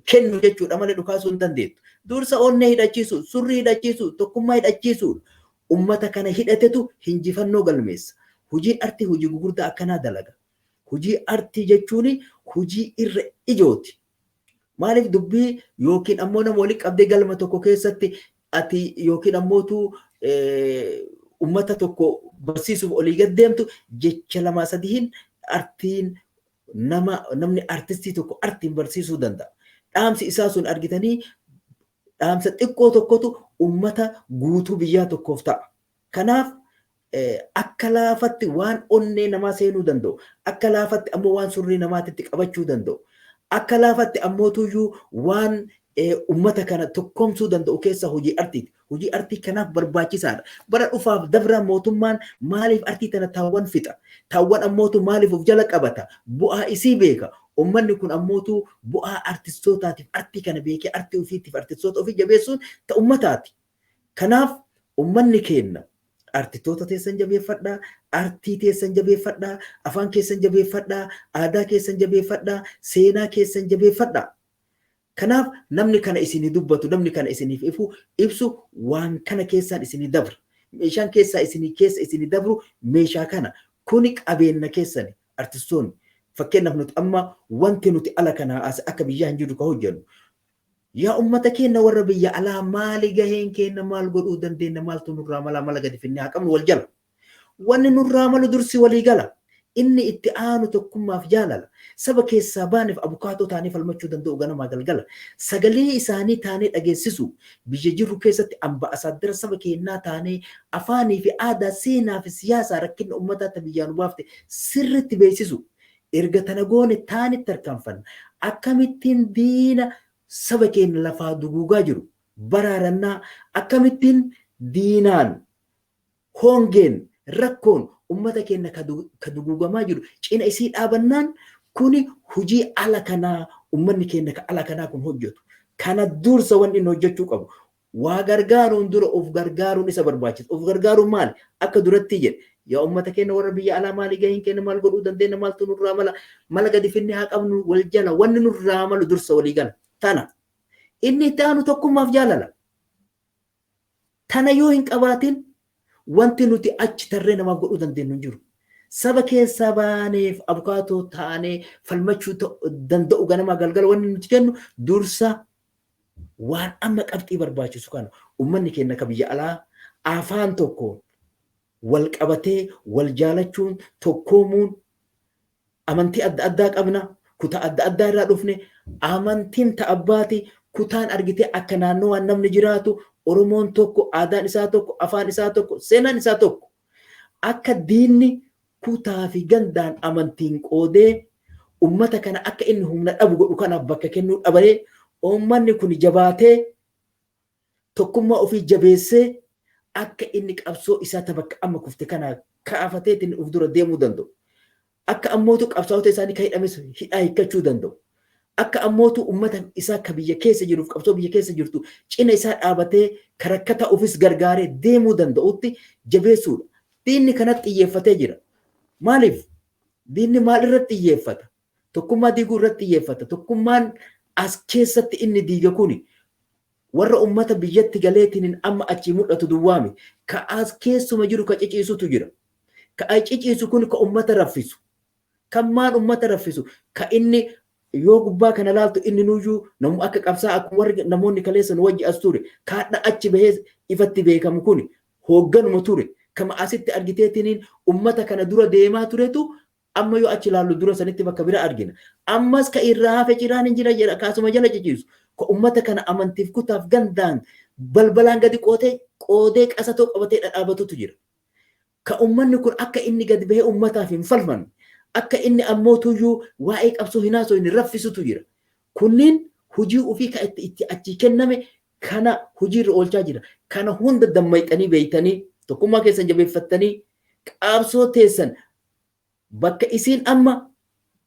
kennu jechuudha malee dhukaasuu hin dandeettu. Dursa onnee hidhachiisu, surrii hidhachiisu, tokkummaa hidhachiisu uummata kana hidhatetu hinjifannoo galmeessa. Hojiin artii hojii gugurdaa akkanaa dalaga. Hojii artii jechuun hojii irra ijooti. Maaliif dubbii yookiin ammoo nama walitti qabdee galma tokko keessatti ati yookiin ammootu uummata tokko barsiisuuf olii gad deemtu jecha lama sadiin artiin nama namni artistii tokko artiin barsiisuu danda'a. Dhaamsi isaa sun argitanii dhaamsa xiqqoo tokkotu uummata guutuu biyyaa tokkoof ta'a. Kanaaf akka laafatti waan onnee namaa seenuu danda'u, akka laafatti ammoo waan surrii namaatitti qabachuu danda'u, akka laafatti ammootuyyuu waan uummata kana tokkoomsuu danda'u keessa hojii artiiti. Hojii artii kanaaf barbaachisaadha. Bara dhufaaf dabra mootummaan maaliif artii tana taawwan fixa? Taawwan ammootu maaliif of jala qabata? Bu'aa isii beeka. Uummanni kun ammootu bu'aa artistootaatiif artii kana beekee artii ofiitiif artistoota ofii jabeessuun ta uummataati. Kanaaf uummanni keenya artistoota teessan jabeeffadhaa, artii teessan jabeeffadhaa, afaan keessan jabeeffadhaa, aadaa keessan jabeeffadhaa, seenaa keessan jabeeffadhaa. Kanaaf namni kana isinii dubbatu, namni kana isiniif ifu ibsu waan kana keessaan isinii dabra. Meeshaan keessaa isinii keessa isinii dabru meeshaa kana. Kuni qabeenya keessani artistoonni. Fakkeenyaaf nuti amma wanti nuti ala kanaa as akka biyyaa hin jirru ka hojjennu. Yaa uummata keenya warra biyya alaa maali gaheen keenya maal godhuu dandeenya maaltu nurraa mala mala gadi finnee haa qabnu wal jala. Wanni nurraa malu dursi walii gala. Inni itti aanu tokkummaaf jaalala. Saba keessaa baaneef abukaatoo taanee falmachuu danda'u ganamaa galgala. Sagalee isaanii taanee dhageessisu biyya jirru keessatti ambaasaadara saba keenyaa taanee afaanii fi aadaa seenaa fi siyaasaa rakkina uummataa ta biyyaan nu baafte sirriitti beeksisu. Erga tana goone taanitti tarkaanfanna. Akkamittiin diina saba keenya lafaa duguugaa jiru baraarannaa akkamittiin diinaan hongeen rakkoon ummata keenya ka duguugamaa jiru cina isii dhaabannaan kuni hojii ala kanaa ummanni keenya ka ala kanaa kun hojjetu. Kana dursa wanni inni hojjechuu qabu. Waa gargaaruun dura of gargaaruun isa barbaachisa. Of gargaaruun maali? Akka duratti jedhe. Yaa ummata keenya warra biyya alaa maali gaheen keenya maal godhuu dandeenya maaltu nurraa mala mala gadi finne haa qabnu wal jala wanni nurraa malu dursa walii gala. Tana. Inni itti aanu tokkummaaf jaalala. Tana yoo hin qabaatin wanti nuti achi tarree namaaf godhuu dandeenyu hin jiru. Saba keessaa baaneef abukaatoo taanee falmachuu danda'u ganamaa galgala wanni nuti jennu dursa waan amma qabxii barbaachisu kana uummanni keenya akka biyya alaa afaan tokkoon wal qabatee wal jaalachuun tokkoomuun amantii adda addaa qabna kutaa adda addaa irraa dhufne amantiin ta abbaati kutaan argitee akka naannoo waan namni jiraatu Oromoon tokko aadaan isaa tokko afaan isaa tokko seenaan isaa tokko akka diinni kutaa fi gandaan amantiin qoodee ummata kana akka inni humna dhabu godhu kanaaf bakka kennuu dhabaree uummanni kun jabaatee Tokkummaa ofii jabeessee akka inni qabsoo isaa bakka amma kufte kana kaafateetiin of dura deemuu danda'u. Akka ammootu qabsaa'ota isaanii kan hidhames hidhaa hiikkachuu danda'u. Akka ammootu uummata isaa ka biyya keessa jiruuf qabsoo biyya keessa jirtu cina isaa dhaabatee karakkata ofis gargaaree deemuu danda'utti jabeessuudha. Diinni kanatti xiyyeeffatee jira. Maaliif? Diinni maal irratti xiyyeeffata? Tokkummaa diiguu irratti xiyyeeffata. Tokkummaan as keessatti inni diiga kuni warra uummata biyyatti galeetiin amma achii mul'atu duwwaami. Ka as keessuma jiru ka ciciisutu jira. Ka ciciisu kun ka uummata raffisu. Kan maan uummata raffisu? Ka inni yoo gubbaa kana laaltu inni nuyyuu namu akka qabsaa akkuma warri namoonni kaleessa nu wajji as ture. Kaadha achi bahee ifatti beekamu kuni hoogganuma ture. Kama asitti argiteetiniin uummata kana dura deemaa turetu amma yoo achi ilaallu dura sanitti bakka bira argina. Ammas ka irraa hafe ciraan hin jira jedha kaasuma jala ciciisu. Ka uummata kana amantiif kutaaf gandaan balbalaan gadi qootee qoodee qasatoo qabatee dhadhaabatutu jira. Ka uummanni kun akka inni gadi bahee uummataaf hin falmanne, akka inni ammoo tuyyuu waa'ee qabsoo hin haasofne raffisutu jira. Kunniin hojii ofii ka itti achi kenname kana hojiirra oolchaa jira. Kana hunda dammayxanii beeytanii tokkummaa keessan jabeeffattanii qabsoo teessan bakka isiin amma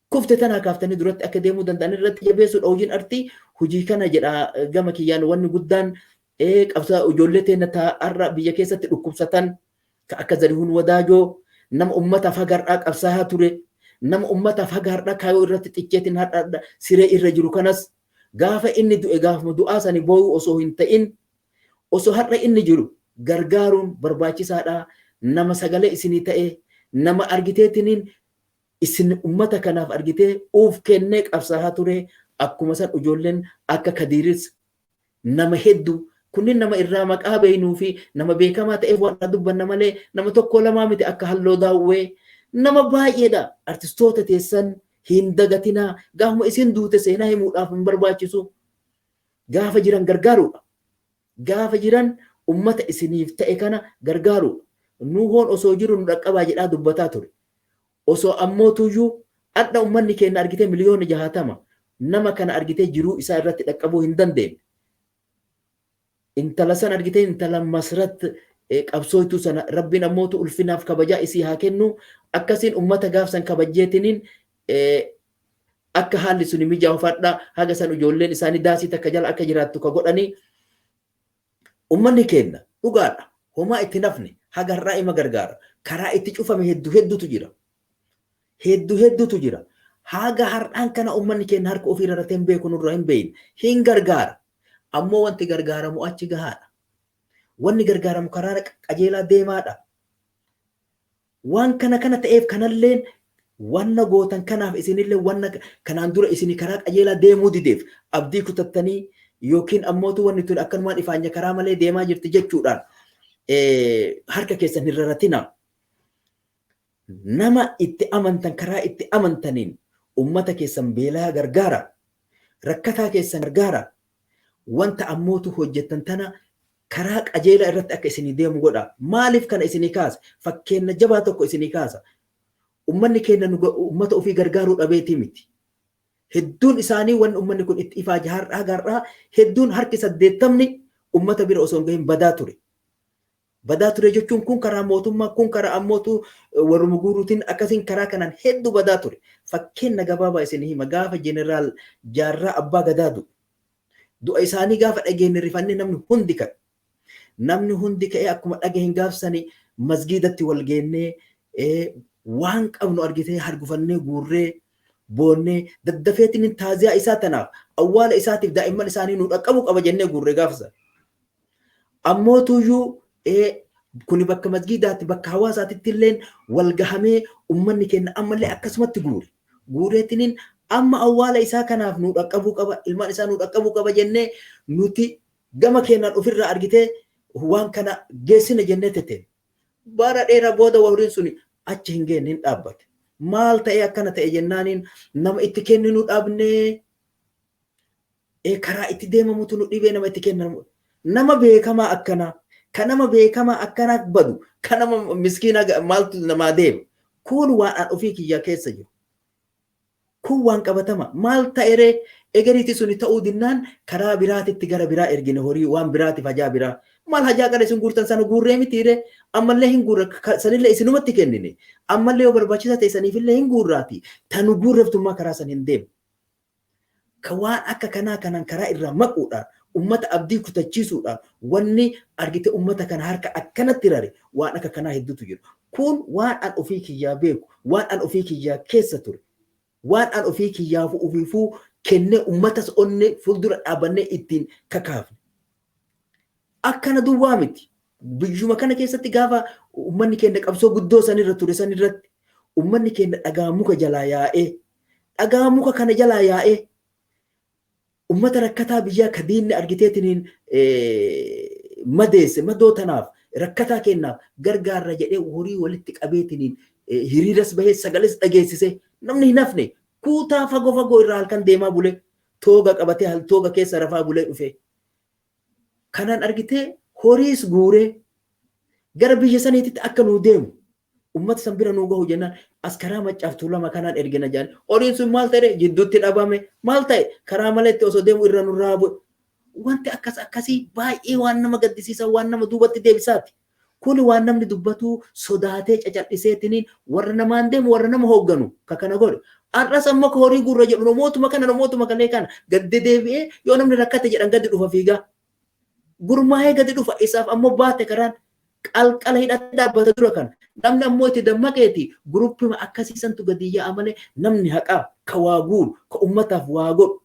kufte tanaa kaaftanii duratti akka deemuu danda'an irratti jabeessuudha hojiin artii. Hojii kana jedha gama kiyyaan wanni guddaan qabsaa ijoollee teenya har'a biyya keessatti dhukkubsatan ka akka Zarihuun Wadaajoo, nama ummataaf haga har'aa qabsaa'aa ture, nama ummataaf haga har'aa kaayoo irratti xicheetiin har'a siree irra jiru kanas gaafa inni du'e gaafuma du'aa sani boo'uu osoo hin ta'in osoo har'a inni jiru gargaaruun barbaachisaadha. Nama sagalee isinii ta'e, nama argiteetiniin isin ummata kanaaf argitee uuf kennee qabsaa'aa ture. Akkuma san ijoolleen akka Kadiiris nama hedduu kunniin nama irraa maqaa beeynuu fi nama beekamaa ta'eef waan dubbanna malee nama tokko lamaa miti. Akka Halloo Daawwee nama baay'eedha. Artistoota teessan hin dagatinaa. Gaafuma isin duute seenaa himuudhaaf hin barbaachisu. Gaafa jiran gargaaruudha. Gaafa jiran ummata isiniif ta'e kana gargaaruudha. Nuuhoon osoo jiru nu dhaqqabaa jedhaa dubbataa ture. Osoo ammoo tuyyuu adda ummanni keenya argitee 60,000,000 nama kana argitee jiruu isaa irratti dhaqqabuu hin dandeenye. Intala san argitee intala Masrat qabsooytuu sana Rabbiin ammootu ulfinaaf kabajaa isii haa kennu. Akkasiin ummata gaafsan kabajjeetiniin akka haalli suni mijaa'u fadha haga san ijoolleen isaanii daasii takka jala akka jiraattu ka godhanii. Ummanni keenya dhugaadha. Homaa itti nafne haga har'aa ima gargaara. Karaa itti cufame hedduu hedduutu jira. Hedduu hedduutu jira. Haga har'aan kana ummanni keenya harka ofii irratti hin beeku, nurra hin beekne. Hin gargaara. Ammoo wanti gargaaramu achi gahaadha. Wanni gargaaramu karaa qajeelaa deemaadha. Waan kana kana ta'eef kanalleen wanna gootan kanaaf isinillee wanna kanaan dura isinii karaa qajeelaa deemuu dideef abdii kutattanii yookiin ammootu wanni tun akkanumaan ifaanya karaa malee deemaa jirti jechuudhaan harka keessan hin raratinaa. Nama itti amantan karaa itti amantaniin ummata keessan beelaa gargaara. Rakkataa keessan gargaara. Wanta ammootu hojjettan tana karaa qajeelaa irratti akka isinii deemu godha. Maaliif kana isinii kaasa? Fakkeenya jabaa tokko isinii kaasa. Ummanni keenya ummata ofii gargaaruu dhabeetii miti. Hedduun isaanii wanni ummanni kun itti ifaaje har'aa gar'aa hedduun harki 80 ummata bira osoo hin gahin badaa ture. Badaa ture jechuun kun karaa mootummaa, kun karaa ammootu warruma guuruutiin akkasiin karaa kanaan hedduu badaa ture. Fakkeenya gabaabaa isin hima. Gaafa Jeneraal Jaarraa Abbaa Gadaa du'e. Du'a isaanii gaafa dhageenye rifannee namni hundi ka'e. Namni hundi ka'ee akkuma dhageenye gaafsanii masgiidatti wal geennee waan qabnu argitee hargufannee guurree boonnee daddafeetiin taaziyaa isaa tanaaf awwaala isaatiif daa'imman isaanii nu dhaqqabu qaba jennee guurree gaafsan. Ammoo tuyyuu kuni bakka masgiidaatti bakka hawaasaatitti illeen wal gahamee ummanni keenya ammallee akkasumatti guure. Guureetiniin amma awwaala isaa kanaaf nu dhaqqabuu qaba, ilmaan isaa nu dhaqqabuu qaba jennee nuti gama keenyaan ofirraa argitee waan kana geessina jennee teteen. Bara dheeraa booda warreen suni achi hin geenne, hin dhaabbate. Maal ta'e akkana ta'e jennaaniin nama itti kenninu dhabnee karaa itti deemamutu nu dhibee nama itti kennamu. Nama beekamaa akkanaa, ka nama beekamaa akkanaa badu, ka nama miskiina maaltu namaa deema. Kun waan an ofii kiyya keessa jiru. Kun waan qabatama. Maal ta'eree egeriiti suni ta'uu dinnaan karaa biraatitti gara biraa ergine horii waan biraatiif hajaa biraa. Maal hajaa qara isin guurtan sana guurree mitiire, ammallee hin guurra, sanillee isinumatti kennine, ammallee yoo barbaachisa ta'e saniifillee hin guurraati, tanu guurreftummaa karaa san hin deemu. Ka waan akka kanaa kanaan karaa irraa maquudhaan ummata abdii kutachiisuudhaan wanni argite ummata kana harka akkanatti rare waan akka kanaa hedduutu jiru. Kun waan an ofii kiyyaa beeku, waan an ofii kiyyaa keessa ture, waan an ofii kiyyaafuu ofiifuu kennee ummatas onnee fuuldura dhaabannee ittiin kakaafne. Akkana duwwaa miti. Biyyuma kana keessatti gaafa uummanni keenya qabsoo guddoo sanirra ture sanirratti uummanni keenya dhagaa muka jalaa yaa'ee, dhagaa muka kana jalaa yaa'ee ummata rakkataa biyyaa ka diinni argiteetiniin madeesse madoo tanaaf rakkataa kennaaf gargaarra jedhee horii walitti qabeetiniin hiriiras bahee sagales dhageessise, namni hin hafne, kuutaa fagoo fagoo irraa halkan deemaa bulee tooga qabatee tooga keessa rafaa bulee dhufe. Kanaan argitee horiis guuree gara biyya saniititti akka nuu deemu ummata san bira nuu gahu jennaan as karaa Maccaaf Tuulama kanaan ergina jedhan. Horiin sun maal ta'e? Jidduutti dhabame. Maal ta'e? Karaa malatti osoo deemu irra nurraa bu'e. Wanti akkas akkasii baay'ee waan nama gaddisiisan, waan nama duubatti deebisaati. Kuni waan namni dubbatu sodaatee cacal'iseetiniin warra namaan deemu, warra nama hoogganu ka kana godhe. Har'as ammoo ka horii guurra jedhu namootuma kana, namootuma kalee kana gaddi deebi'ee yoo namni rakkate jedhan gadi dhufa fiigaa. Gurmaa'ee gadi dhufa, isaaf ammoo baate karaan qalqala hidhatee dhaabbata dura kana. Namni ammoo itti dammaqeeti guruppima akkasiisantu gadi yaa'a malee namni haqaa ka waa guuru, ka ummataaf waa godhu,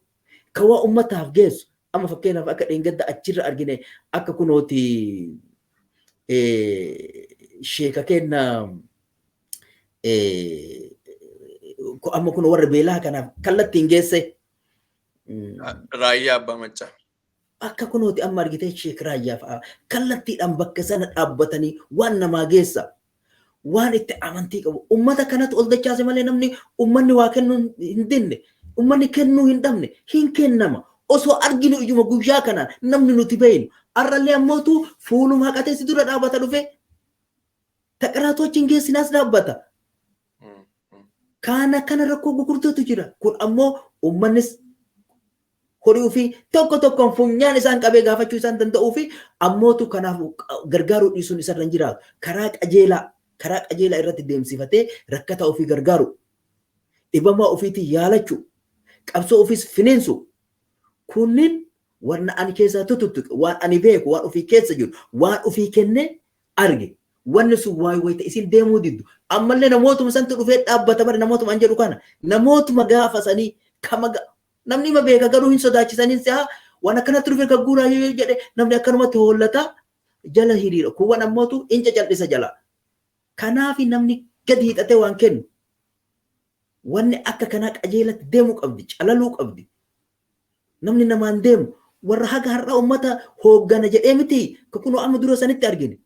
ka waa ummataaf geessu. Amma fakkeenyaaf akka dheengadda achirra argine, akka kunooti sheeka kenna amma kun warra beelaa kanaaf kallattiin geesse. Raayyaa Abbaa Maccaa. Akka kunooti amma argitee Sheek Raayyaa fa'a kallattiidhaan bakka sana dhaabbatanii waan namaa geessa. Waan itti amantii qabu. Ummata kanatu ol dachaase malee namni ummanni waa kennuu hin dinne. Ummanni kennuu hin dhabne, hin kennama. Osoo arginu ijuma guyyaa kanaan namni nuti beeynu. Har'allee ammootu fuuluma haqatee si dura dhaabbata dhufe. Taqaraatu achi hin geessinaas dhaabbata. Kana kana rakkoo gurguddootu jira. Kun ammoo uummannis horii ofii tokko tokkoon funyaan isaan qabee gaafachuu isaan danda'uu fi ammootu kanaaf gargaaruu dhiisuun isarra hin jiraatu. Karaa qajeelaa irratti deemsifatee rakkata ofii gargaaru. Dhibamaa ofiitiin yaalachuu. Qabsoo ofiis finiinsu. Kunniin wanna ani keessaa tututtuqe, waan ani beeku, waan ofii keessa jiru, waan ofii kennee arge. Wanni sun waayee wayita isin deemuu diddu. Ammallee namootuma santu dhufee dhaabbata bare, namootuma an jedhu kana. Namootuma gaafa sanii kama namni ima beeka, garuu hin sodaachisaniin si'a waan akkanatti dhufee gagguuraa yoo jedhe namni akkanumatti hollata jala hiriira. Kuuwwan ammootu in cacal'isa jala. Kanaaf namni gadi hiixatee waan kennu. Wanni akka kanaa qajeelatti deemuu qabdi, calaluu qabdi. Namni namaan deemu warra haga har'a ummata hooggana jedhee miti kunoo amma dura sanitti argine.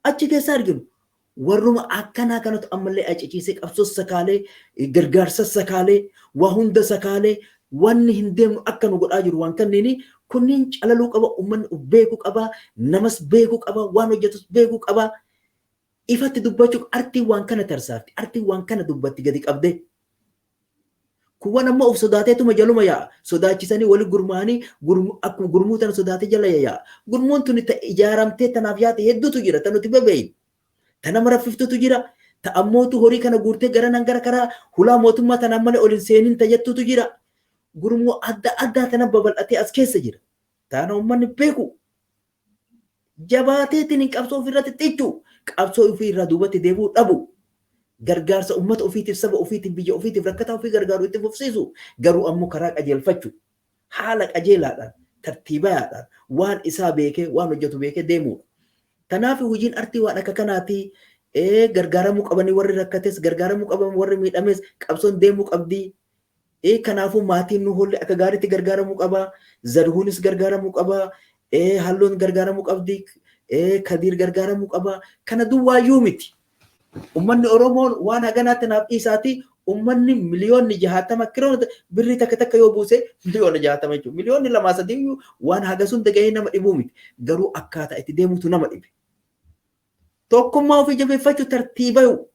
Achi keessa arginu. Warruma akkanaa kanatu ammallee aciciisee qabsoo sakaalee, gargaarsa sakaalee, waa hunda sakaalee wanni hin deemnu akka nu godhaa jiru. Waan kanneeni kunniin calaluu qaba, uummanni of beekuu qaba, namas beekuu qaba, waan hojjetus beekuu qaba. Ifatti dubbachuu artiin waan kana tarsaafti, artiin waan kana dubbatti gadi qabdee. Kuwwan ammoo of sodaateetuma jaluma yaa'a. Sodaachisanii wali gurmaa'anii akkuma gurmuu tana sodaatee jala yaa'a. Gurmuun tuni ijaaramtee tanaaf yaate hedduutu jira, ta nuti bebeeynu. Ta nama raffiftutu jira. Ta ammootu horii kana guurtee garanaan gara karaa hulaa mootummaa tanaan malee ol hin seenin tajattuutu jira. Gurmuu adda addaa tana babal'atee as keessa jira. Taana uummanni beeku. Jabaateetiin qabsoo ofirratti xichuu, qabsoo ofii irraa duubatti deebi'uu dhabu. Gargaarsa uummata ofiitiif, saba ofiitiif, biyya ofiitiif, rakkataa ofii gargaaru itti fufsiisu, garuu ammoo karaa qajeelfachuu, haala qajeelaadhaan, tartiibaadhaan, waan isaa beekee, waan hojjetu beekee deemuudha. Kanaaf hojiin artii waan akka kanaati. Gargaaramuu qabanii warri rakkates, gargaaramuu qaban warri miidhames, qabsoon deemuu qabdi. Kanaafuu maatiin nu holle akka gaariitti gargaaramuu qaba. Zarhuunis gargaaramuu qaba. Halloon gargaaramuu qabdi. Kadiir gargaaramuu qaba. Kana duwwaayyuu miti. Uummanni Oromoon waan haganaatti naaf dhiisaati. Uummanni 60,000,000 kiroo birrii takka takka yoo buuse 60,000,000 jechuudha. 2,000,000 3 waan haga sun gahee nama dhibuu miti. Garuu akkaataa itti deemutu nama dhibe. Tokkummaa ofii jabeeffachuu, tartiibayu.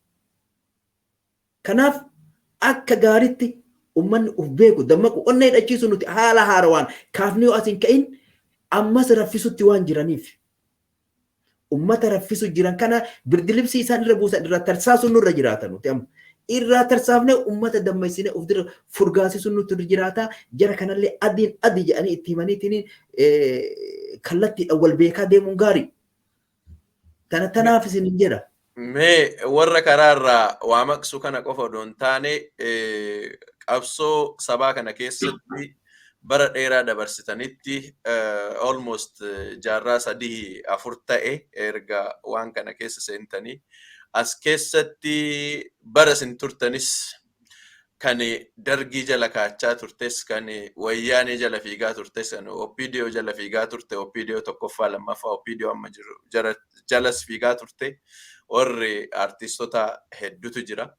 Kanaaf akka gaariitti Uummanni uf beeku dammaqu onnee hidhachiisu nuti haala haarawaan kaafnee yoo asiin ka'in ammas raffisutti waan jiraniif. Uummata raffisu jiran kana birdilibsii isaan irra buusan irraa tarsaasuun nurra jiraata nuti amma. Irraa tarsaafnee uummata dammaysinee of dura furgaasisuun nutti irra jiraata. Jara kanallee adiin adii jedhanii itti himaniitiin kallattiidhaan wal beekaa deemuun gaarii. Kana tanaaf isin hin jedha. Mee warra karaarraa waa maqsu kana qofa odoo hin taane qabsoo sabaa kana keessatti bara dheeraa dabarsitanitti, almost jaarraa 3-4 ta'e erga waan kana keessa seentanii, as keessatti bara isin turtanis kan Dargii jala kaachaa turtes, kan Wayyaanee jala fiigaa turtes, kan OPDO jala fiigaa turte, OPDO tokkoffaa, lammaffaa, OPDO amma jiru jalas fiigaa turte, warri artiistota hedduutu jira.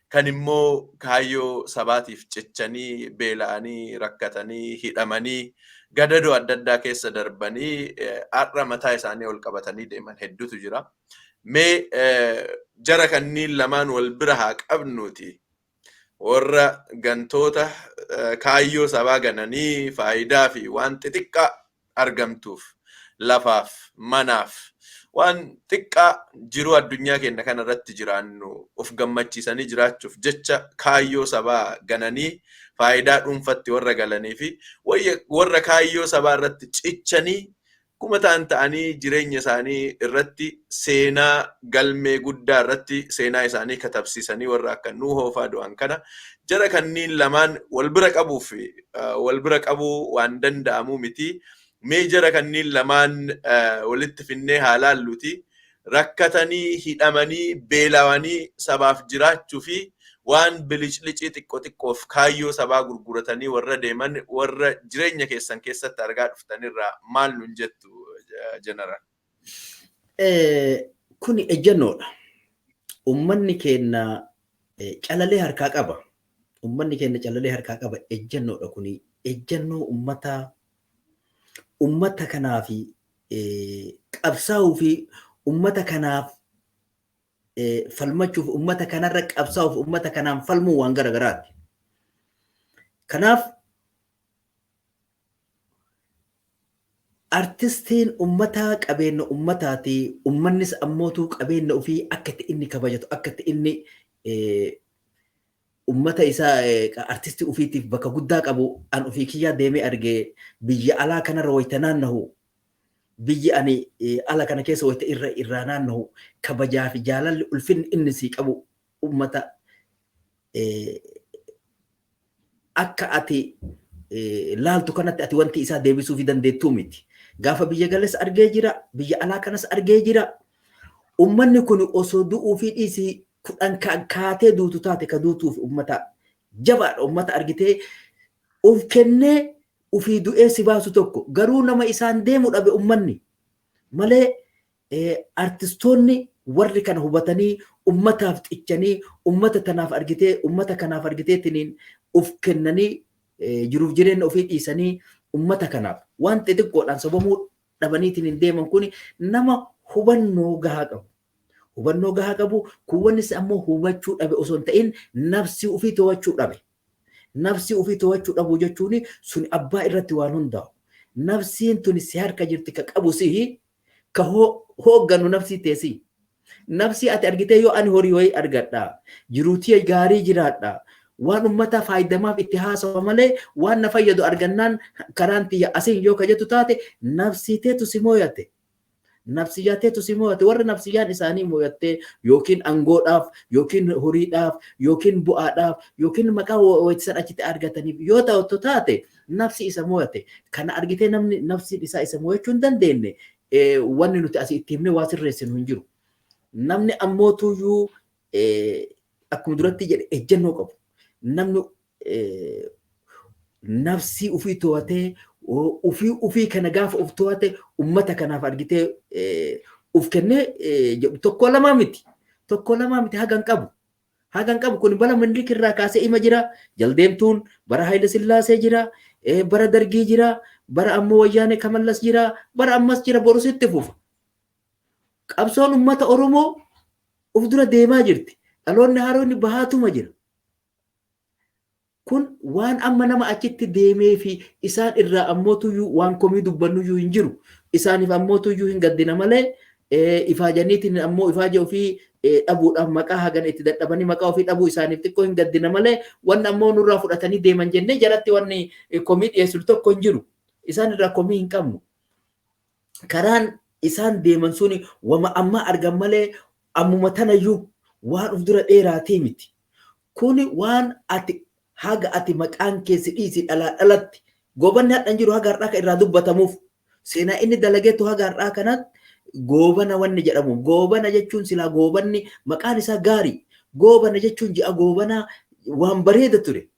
Kan immoo kaayyoo sabaatiif cichanii, beela'anii, rakkatanii, hidhamanii, gadadoo adda addaa keessa darbanii har'a mataa isaanii ol qabatanii deeman hedduutu jira. Mee jara kanneen lamaan wal bira haa qabnuuti. Warra gantoota kaayyoo sabaa gananii faayidaa fi waan xixiqqaa argamtuuf, lafaaf, manaaf, waan xiqqaa jiruu addunyaa keenya kana irratti jiraannu of gammachiisanii jiraachuuf jecha kaayyoo sabaa gananii faayidaa dhuunfatti warra galanii fi warra kaayyoo sabaa irratti cichanii kuma ta'an ta'anii jireenya isaanii irratti seenaa galmee guddaa irratti seenaa isaanii katabsiisanii warra akka Nuuhoo fa'aa du'an kana, jara kanneen lamaan wal bira qabuuf wal bira qabuu waan danda'amu miti. Mee jara kanneen lamaan walitti finnee haa laalluti. Rakkatanii, hidhamanii, beelawanii sabaaf jiraachuu fi waan biliclicii xiqqoo xiqqoof kaayyoo sabaa gurguratanii warra deeman, warra jireenya keessan keessatti argaa dhuftanirraa maal nun jettu, jeneraal? Kuni ejjennoodha. Uummanni keenya calalee harkaa qaba. Uummanni keenya calalee harkaa qaba. Ejjennoodha kuni. Ejjennoo uummataa, uummata kanaaf qabsaa'uu fi uummata kanaaf falmachuuf, uummata kanarra qabsaa'uuf, uummata kanaan falmuu waan garagaraati. Kanaaf artistiin uummataa qabeenya uummataati. Uummannis ammootuu qabeenya ofii akka itti inni kabajatu, akka itti inni uummata isaa, artistii ofiitiif bakka guddaa qabu an ofii kiyyaa deemee argee. Biyya alaa kanarra wayita naannahu, biyyi ani ala kana keessa wayita irra irraa naannahu, kabajaa fi jaalalli ulfinni inni sii qabu uummata akka ati laaltu kanatti ati wanti isaa deebisuu fi dandeettuu miti. Gaafa biyya gales argee jira, biyya alaa kanas argee jira. Uummanni kun osoo du'uu fi dhiisii 10 kaatee duutu taate ka duutuuf uummata jabaadha. Uummata argitee of kennee ofii du'ee si baasu tokko garuu nama isaan deemu dhabe uummanni malee. Artistoonni warri kana hubatanii ummataaf xichanii, ummata tanaaf argitee, ummata kanaaf argiteetiniin of kennanii, jiruuf jireenya ofii dhiisanii ummata kanaaf waan xixiqqoodhaan sobamuu dhabaniitiin deeman kun nama hubannoo gahaa qabu. Hubannoo gahaa qabu kuuwwannis ammoo hubachuu dhabe osoo hin ta'in nafsi ofii to'achuu dhabe. Nafsi ofii to'achuu dhabuu jechuun sun abbaa irratti waan hundaa'u. Nafsiin tuni si harka jirti, ka qabu sihi, ka hoogganu nafsii teessii. Nafsii ati argitee yoo ani horii wayii argadha, jiruutii gaarii jiraadha, waan ummata faayidamaaf itti haasawa malee waan na fayyadu argannaan karaan tiyya asiin yoo ka jettu taate, nafsii teetu si mooyate. Nafsiyyaa teetu si mooyate. Warri nafsiyyaan isaanii mooyattee yookiin angoodhaaf yookiin horiidhaaf yookiin bu'aadhaaf yookiin maqaa wayisan achitti argataniif yoo ta'u taate, nafsi isa mooyate. Kana argitee namni nafsiin isaa isa mooyachuu hin dandeenye, wanni nuti asii itti himnee waa sirreessinu hin jiru. Namni ammoo tuyyuu akkuma duratti jedhe ejjennoo qabu. Namni nafsii ofii to'atee, ofii ofii kana gaafa of to'ate, ummata kanaaf argitee of kennee jedhu tokko lamaa miti. Tokko lamaa miti, hagan qabu. Hagan qabu kun bara Minilik irraa kaasee ima jira. Jaldeemtuun bara Haayile Sillaasee jira. Bara Dargii jira. Bara ammoo Wayyaanee Kamallas jira. Bara ammas jira, borus itti fufa. Qabsoon ummata Oromoo of dura deemaa jirti. Dhaloonni haroonni bahaatuma jira. Kun waan amma nama achitti deemee fi isaan irraa ammootuyyuu waan komii dubbannuyyuu hin jiru. Isaaniif ammootuyyuu hin gaddina malee, ifaajaniitiin ammoo ifaaja ofii dhabuudhaaf maqaa hagan itti dadhabanii maqaa ofii dhabuu isaaniif xiqqoo hin gaddina malee, wanni ammoo nurraa fudhatanii deeman jennee jalatti wanni komii dhiyeessu tokko hin jiru. Isaan irraa komii hin qabnu. Karaan isaan deeman suni wama amma argan malee ammuma tanayyuu waan uf dura dheeraatii miti. Kuni waan ati haga ati maqaan keessi dhiisi dhalaa dhalatti Goobanni hadhan jiru haga har'aa kan irraa dubbatamuuf, seenaa inni dalageetu haga har'aa kanatti Goobana wanni jedhamu. Goobana jechuun silaa Goobanni maqaan isaa gaarii. Goobana jechuun ji'a Goobanaa waan bareeda ture.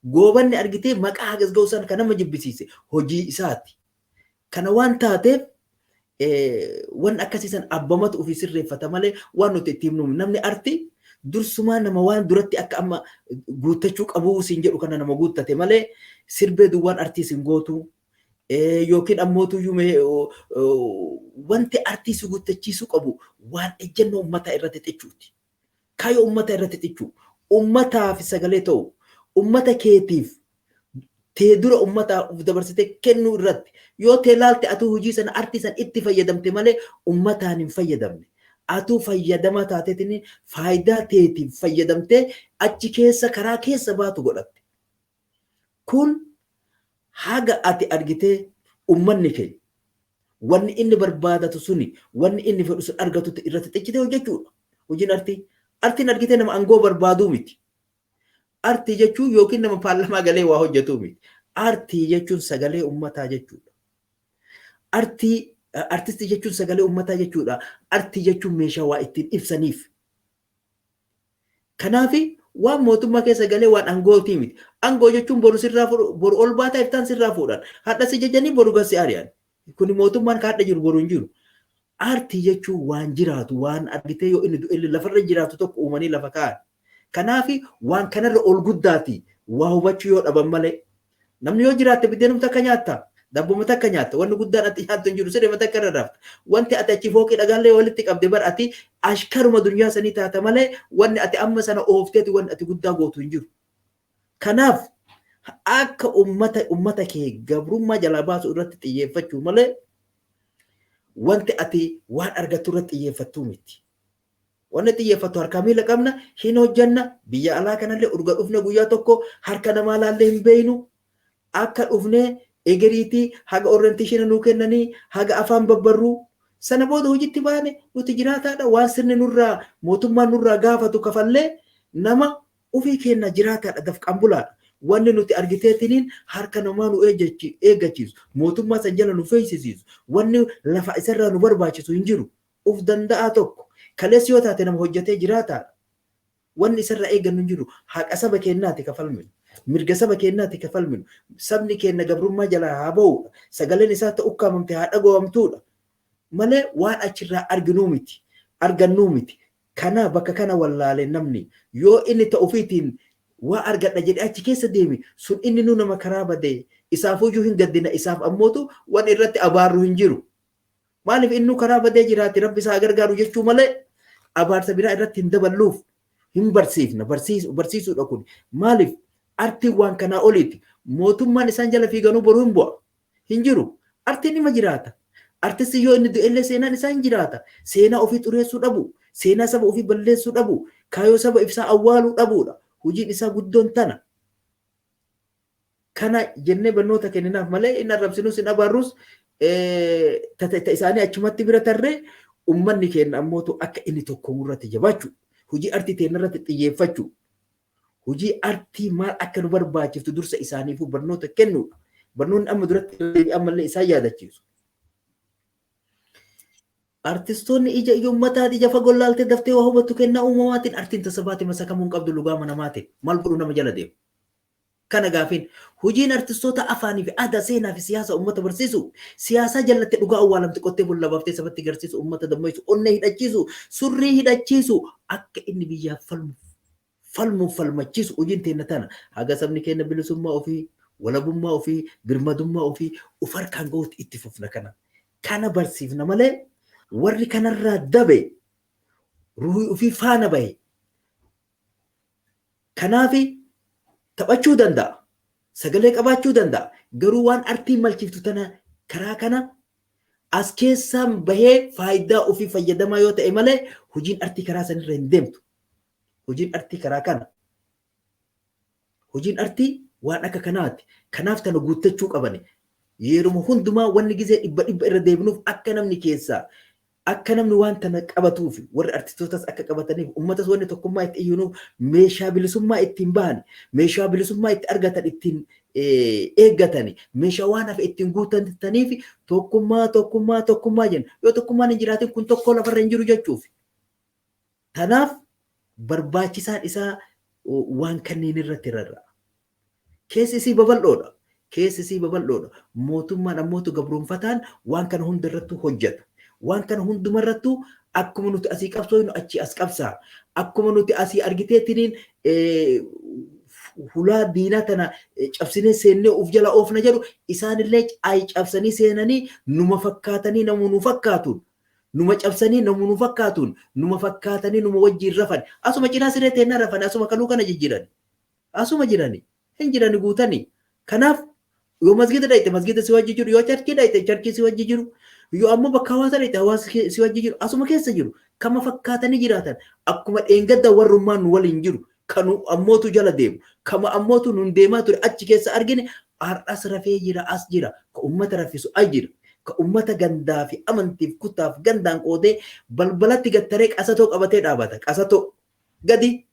Goobanni argitee maqaa hagas ga'u sana kan nama jibbisiise hojii isaati. Kana waan taateef, wanni akkasii san abbamatu ofii sirreeffata malee waan nuti itti himnu, namni arti dursumaa nama waan duratti akka amma guuttachuu qabuu siin jedhu kana nama guuttate malee, sirbee duwwaan artii siin gootu, yookiin ammootuyyuu wanti artii si guuttachiisuu qabu waan ejjennoo uummataa irratti xichuuti. Kaayyoo uummataa irratti xichuu. Uummataaf sagalee ta'u. Uummata keetiif tee dura uummataaf of dabarsitee kennuu irratti yoo tee laalte, atuu hojii sana artii sana itti fayyadamte malee uummataan hin fayyadamne. Atuu fayyadamaa taateetiin faayidaa teetiif fayyadamtee achi keessa karaa keessa baatu godhatte. Kun haga ati argitee uummanni keenya wanni inni barbaadatu suni, wanni inni fedhu sun argatutti irratti xichitee hojjechuudha. Hojiin artii. Artiin argitee nama aangoo barbaaduu miti. Artii jechuun yookiin nama paarlamaa galee waa hojjetuu miti. Artii jechuun sagalee uummataa jechuudha. Artii, artistii jechuun sagalee uummataa jechuudha. Artii jechuun meeshaa waa ittiin ibsaniif. Kanaafi waan mootummaa keessa galee waan aangootii miti. Aangoo jechuun boru sirraa, boru ol baataa iftaan sirraa fuudhan. Hadha si jajanii boru gasi ari'an. Kuni mootummaan ka hadha jiru boru hin jiru. Artii jechuun waan jiraatu, waan argitee yoo inni du'e lafarra jiraatu tokko uumanii lafa kaa'an. Kanaafi waan kanarra ol guddaati waa hubachuu yoo dhaban malee. Namni yoo jiraatte biddeenuma takka nyaatta. Dabbuma takka nyaatta. Wanni guddaan ati nyaattu hin jiru. Siree takka irra rafta. Wanti ati achi fooqii dhagaallee walitti qabde bar ati ashkaruma duniyaa sanii taata malee wanni ati amma sana oofteeti wanni ati guddaa gootu hin jiru. Kanaaf akka ummata kee gabrummaa jalaa baasu irratti xiyyeeffachuu malee wanti ati waan argattu irratti xiyyeeffattuu miti. Wanni xiyyeeffattu harkaa miila qabna, hin hojjanna. Biyya alaa kanallee urga dhufne guyyaa tokko harka namaa laallee hin beeynu. Akka dhufnee egeriitii haga orientation nuu kennanii haga afaan babbarruu sana booda hojiitti baane. Nuti jiraataadha. Waan sirni nurraa, mootummaan nurraa gaafatu kafallee nama ofii kenna jiraataadha, dafqaan bulaadha. Wanni nuti argiteetiniin harka namaa nu eeggachiisu, mootummaa san jala nu feesisiisu, wanni lafa isarraa nu barbaachisu hin jiru. Uf danda'aa tokko kalees yoo taate nama hojjetee jiraataadha. Wanni isarraa eeggannu hin jiru. Haqa saba keenyaati kafalminu. Mirga saba keenyaati kafalminu. Sabni keenya gabrummaa jalaa haa ba'uudha. Sagaleen isaa ta'u ukkaamamte haa dhaga'amtuudha. Malee waan achirraa arginuu miti. Argannuu miti. Kana bakka kana wallaalee namni yoo inni ta'ufiitiin waa argadha jedhee achi keessa deeme sun inni nu nama karaa badee isaafuyyuu hin gaddina, isaaf ammootu waan irratti abaarru hin jiru. Maaliif inni karaa badee jiraate, Rabbi isaa gargaaru jechuu malee abaarsa biraa irratti hin daballuuf, hin barsiifna, barsiisuudha kun. Maaliif artiin waan kanaa oliiti. Mootummaan isaan jala fiiganuu boruu hin bu'a. Hin jiru. Artiin nima jiraata. Artistii yoo inni du'ellee seenaan isaa hin jiraata. Seenaa ofii xureessuu dhabu. Seenaa saba ofii balleessuu dhabu. Kaayoo saba ibsaa awwaaluu dhabuudha. Hojiin isaa guddoon tana. Kana jennee barnoota kenninaaf malee hin arrabsinus, hin abaarrus. Isaanii achumatti bira tarree ummanni keenya ammootu akka inni tokkoomuu irratti jabaachuu, hojii artii teenya irratti xiyyeeffachuu, hojii artii maal akka nu barbaachiftu dursa isaaniifuu barnoota kennuudha. Barnoonni amma duratti ammallee isaan yaadachiisu. Artistoonni ija ummataati, ija fagoo laaltee daftee waa hubattu kennaa uumamaatiin. Artiin tasabaati masakamuu hin qabdu lugaama namaatiin. Maal godhu nama jala deemu? Kana gaafiin hojiin artistoota afaanii fi aadaa, seenaa fi siyaasa uummata barsiisu, siyaasaa jallatte dhugaa awwaalamte qottee bolla baaftee sabatti garsiisu, uummata dammaysu, onnee hidhachiisu, surrii hidhachiisu, akka inni biyyaaf falmu falmuuf falmachiisu. Hojiin teenna tana haga sabni keenya bilisummaa ofii, walabummaa ofii, birmadummaa ofii uf harkaan gahuutti itti fufna. Kana barsiifna malee warri kanarraa dabe ruhii ofii faana bahe. Kanaafi Taphachuu danda'a. Sagalee qabaachuu danda'a. Garuu waan artiin malchiiftu tana karaa kana as keessaan bahee faayidaa ofii fayyadamaa yoo ta'e malee hojiin artii karaa sanirra hin deemtu. Hojiin artii karaa kana. Hojiin artii waan akka kanaati. Kanaaf tana guuttachuu qabani. Yeruma hundumaa wanni gizee dhibba dhibba irra deebinuuf akka namni keessaa akka namni waan tana qabatuuf, warri artistootas akka qabataniif, uummatas wanni tokkummaa itti iyyunuuf, meeshaa bilisummaa ittiin bahan, meeshaa bilisummaa itti argatan, ittiin eeggatani, meeshaa waan hafe ittiin guutataniif tokkummaa, tokkummaa, tokkummaa jenna. Yoo tokkummaan hin jiraatin kun tokko lafarra hin jiru jechuuf. Tanaaf barbaachisaan isaa waan kanneen irratti rarra'a. Keessi isii babal'oodha. Keessi isii babal'oodha. Mootummaan ammootu gabroonfataan waan kana hunda irrattuu hojjeta. Waan kana hundumarrattuu akkuma nuti asii qabsooynu achi as qabsaa. Akkuma nuti asii argiteetiniin hulaa diinaa tana cabsinee seennee of jala oofna jedhu, isaanillee ayi cabsanii seenanii numa fakkaatanii namu nu fakkaatuun, numa cabsanii namu nu fakkaatuun, numa fakkaatanii numa wajjiin rafan, asuma cinaa siree teennaa rafan, asuma kaluu kana jijjiiran, asuma jirani hin jirani guutanii. Kanaaf yoo masgida dhayite masgida si wajji jiru, yoo churchii dhayite churchii si wajji jiru, yoo ammoo bakka hawaasa dhayite hawaasa si wajji jiru, asuma keessa jiru. Kama fakkaatanii jiraatan, akkuma dheengadda warrummaan nu waliin jiru kanu ammootu jala deemu, kama ammootu nun deemaa ture achi keessa argine, har'as rafee jira, as jira. Ka ummata raffisu as jira. Ka ummata gandaa fi amantiif kutaaf gandaan qoodee balbalatti gattaree qasatoo qabatee dhaabata. Qasatoo gadi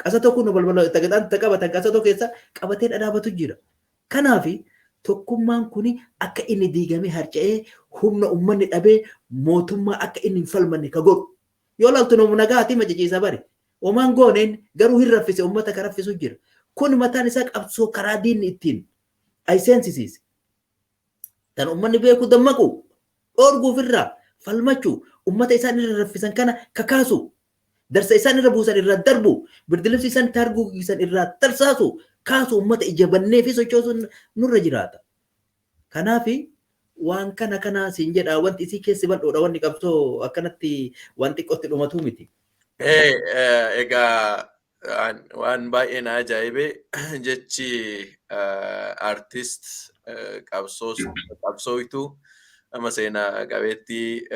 qasatoo kun balbala tagadhaan qabatan qasatoo keessa qabatee dhadhaabatu jira. Kanaafi tokkummaan kuni akka inni diigamee harca'ee humna ummanni dhabee mootummaa akka inni hin falmanne ka godhu. Yoo laaltu namu nagaati maciciisa bari. Omaan gooneen garuu hin raffise, ummata ka raffisu jira. Kun mataan isaa qabsoo karaa diinni ittiin ayiseensisiise. Tan ummanni beeku dammaqu, dhoorguuf irraa falmachuu, ummata isaan irra raffisan kana kakaasu, darsa isaan irra buusan irraa darbu, birdilibsi isaan itti harguugisan irraa tarsaasu, kaasu, ummata ija bannee fi sochoosuun nurra jiraata. Kanaafi waan kana kana siin jedha, wanti isii keessi bal'oodha, wanni qabsoo akkanatti waan xiqqootti dhumatu miti. Egaa waan baay'ee na ajaa'ibe jechi artist qabsooytuu nama seenaa qabeettii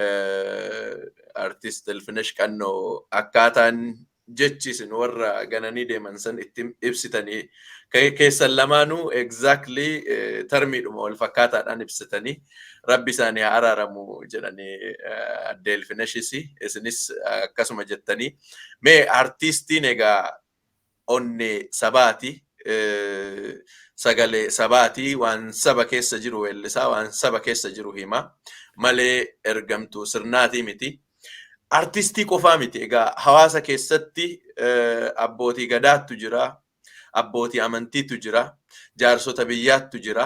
artist Ilfinesh Qannoo, akkaataan jechi isin warra gananii deeman san itti ibsitanii keessan lamaanuu exactly termiidhuma wal fakkaataadhaan ibsitanii, rabbi isaanii haa araaramu jedhanii adde Ilfineshis isinis akkasuma jettanii. Mee artistiin egaa onnee sabaati, sagalee sabaati, waan saba keessa jiru weellisaa, waan saba keessa jiru hima malee ergamtuu sirnaatii miti. Artistii qofaa miti egaa, hawaasa keessatti abbootii gadaattu jira, abbootii amantiitu jira, jaarsota biyyaattu jira,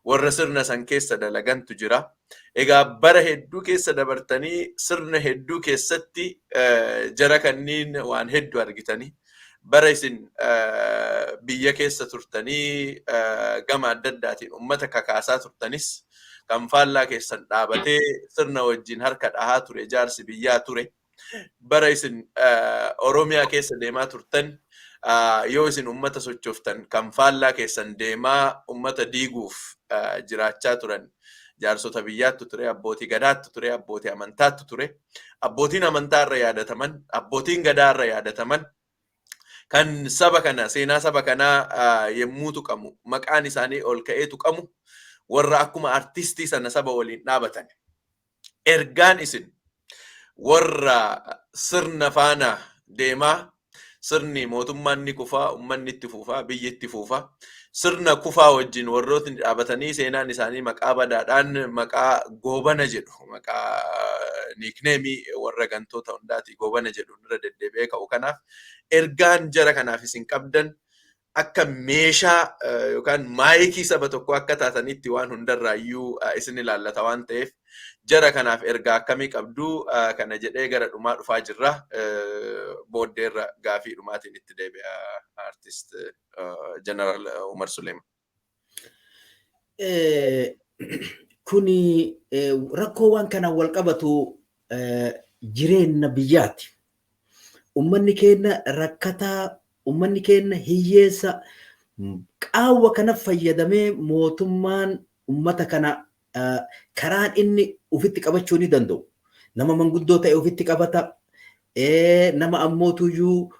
warra sirna san keessa dalagantu jira. Egaa bara hedduu keessa dabartanii sirna hedduu keessatti jara kanniin waan hedduu argitanii, bara isin biyya keessa turtanii gama adda addaatiin ummata kakaasaa turtanis kan faallaa keessan dhaabatee sirna wajjin harka dhahaa ture jaarsi biyyaa ture. Bara isin Oromiyaa keessa deemaa turtan, yoo isin ummata sochooftan kan faallaa keessan deemaa ummata diiguuf jiraachaa turan jaarsota biyyaattu ture, abbootii gadaattu ture, abbootii amantaattu ture. Abbootiin amantaa irra yaadataman, abbootiin gadaa irra yaadataman, kan saba kana seenaa saba kanaa yommuu tuqamu maqaan isaanii ol ka'ee tuqamu, warra akkuma artistii sana saba waliin dhaabatan. Ergaan isin warra sirna faana deemaa, sirni mootummaan ni kufaa, uummanni itti fufaa, biyyi itti fufaa. Sirna kufaa wajjin warrootni dhaabatanii seenaan isaanii maqaa badaadhaan, maqaa Goobana jedhu, maqaa nicknameii warra gantoota hundaati Goobana jedhu irra deddeebi'ee ka'u. Kanaaf ergaan jara kanaaf isin qabdan, akka meeshaa yookaan maayikii saba tokko akka taatanitti waan hundarraayyuu isin ilaallata waan ta'eef, jara kanaaf ergaa akkamii qabdu kana jedhee gara dhumaa dhufaa jirra. Booddeerra gaafii dhumaatiin itti deebi'a, artist Jeneraal Umar Suleeman. Kuni rakkoo waan kanaan wal qabatu jireenya biyyaati. Uummanni keenya rakkataa, uummanni keenya hiyyeessa, Qaawwa kana fayyadamee mootummaan ummata kana karaan inni ofitti qabachuu ni danda'u. Nama manguddoo ta'e ofitti qabata. Nama ammootuyyuu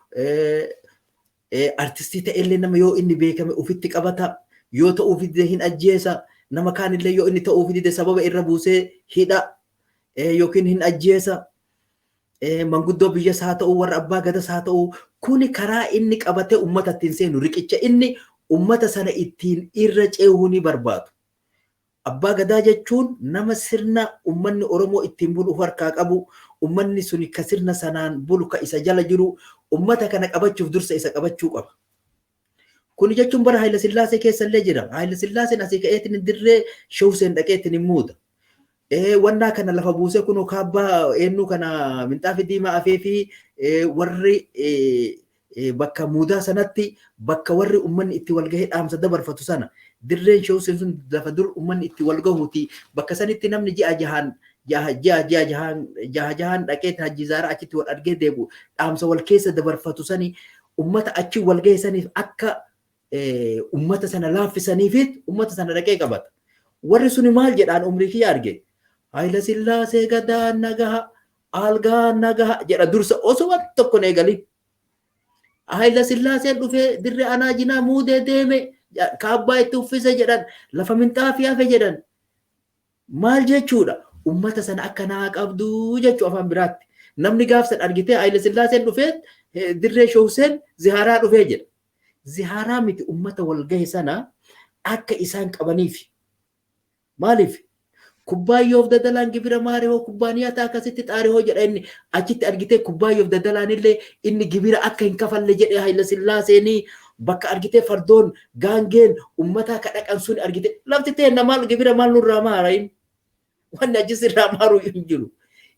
artistii ta'ellee nama yoo inni beekame ofitti qabata. Yoo ta'uuf dide hin ajjeesa. Nama kaanillee yoo inni ta'uuf dide sababa irra buusee hidha yookiin hin ajjeesa. Manguddoo biyyas haa ta'u, warra abbaa gadas haa ta'u, kuni karaa inni qabatee ummata ittiin seenu, riqicha inni ummata sana ittiin irra ceehuu ni barbaadu. Abbaa gadaa jechuun nama sirna ummanni Oromoo ittiin bulu of harkaa qabu, ummanni suni ka sirna sanaan bulu ka isa jala jiru, ummata kana qabachuuf dursa isa qabachuu qaba. Kuni jechuun bara Haayila Sillaasee keessa illee jira. Haayila Sillaaseen asii ka'eetiin dirree Shawuseen dhaqeetiin hin muuda. Wannaa kana lafa buusee kunoo kaabbaa eenyuu kana minxaafi diimaa afee fi warri bakka muudaa sanatti, bakka warri ummanni itti wal gahee dhaamsa dabarfatu sana, dirreen Shawuseen sun lafa dur ummanni itti wal gahuuti. Bakka sanitti namni ji'a jahaan ji'a ji'a jahaan jaha jahaan dhaqee hajji zaaraa achitti wal argee deebi'u, dhaamsa wal keessa dabarfatu sani, ummata achi wal gahe saniif akka ummata sana laaffisaniifit ummata sana dhaqee qabata. Warri suni maal jedhaan umrii kiyya arge? Haayila Sillaasee gadaa nagaha, algaa nagaha jedha dursa osoo waan tokko hin eegalin. Haayila Sillaaseen dhufee dirree anaa jinaa muudee deeme, kaabbaa itti uffise jedhan, lafa minxaafii hafe jedhan. Maal jechuudha? Ummata sana akka naa qabdu jechuu afaan biraatti. Namni gaafsan argitee Haayila Sillaaseen dhufee dirree Shawuseen zihaaraa dhufee jedha. Zihaaraa miti, ummata wal gahe sana akka isaan qabaniif. Maaliif? Kubbaayyoof dadalaan gibira maarihoo kubbaaniyaa ta'a akkasitti xaarihoo jedha inni achitti argitee. Kubbaayyoof dadalaan illee inni gibira akka hin kafalle jedhe Haayila Sillaaseenii. Bakka argitee fardoon gaangeen ummataa ka dhaqan sun argitee lafti ta'e maal gibira maal nurraa maara? Inni wanni achis irraa maaru hin jiru.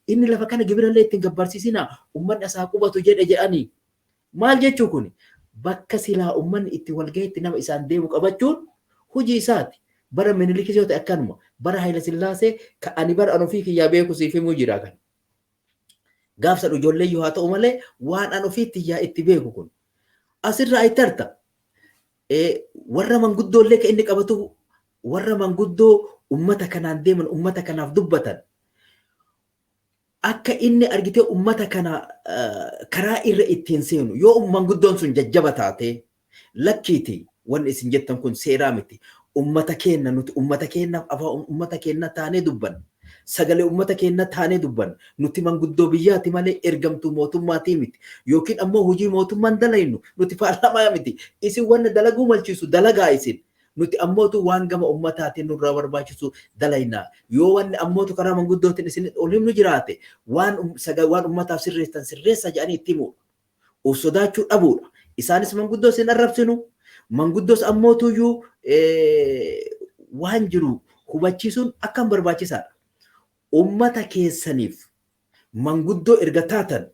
Inni lafa kana gibira illee ittiin gabbarsiisinaa, ummanni asaa qubatu jedhe jedhanii. Maal jechuu kuni? Bakka silaa ummanni itti wal gahetti nama isaan deemu qabachuun hojii isaati. Bara Minilikis yoo ta'e akkanuma, bara Haayila Sillaasee ka ani bara an ofii kiyyaa beeku siif himuu jira kan. Gaafsan ijoollee yoo haa ta'u malee waan an ofiitti yaa itti beeku kun. Asirraa itti harta. Warra manguddoo illee kan inni qabatu, warra manguddoo ummata kanaan deeman, ummata kanaaf dubbatan. Akka inni argitee ummata kana karaa irra ittiin seenu, yoo manguddoon sun jajjaba taate, lakkiiti, wanni isin jettan kun seeraa miti. Ummata keenna, nuti ummata keennaaf afaan ummata keenna taanee dubbanna. Sagalee ummata keenna taanee dubbanna. Nuti manguddoo biyyaati malee ergamtuu mootummaatii miti. Yookiin ammoo hojii mootummaan dalaynu, nuti paarlaamaa miti. Isin wanna dalaguu malchiisu dalagaa isin. Nuti ammootu waan gama ummataatiin nurraa barbaachisu dalayna. Yoo wanni ammootu karaa manguddootiin isin ol himnu jiraate, waan waan ummataaf sirreessan sirreessa jedhanii itti himuudha. Of sodaachuu dhabuudha. Isaanis manguddoo isin arrabsinu. Manguddoos ammootuyyuu waan jiru hubachiisuun akkam barbaachisaadha. Ummata keessaniif manguddoo erga taatan,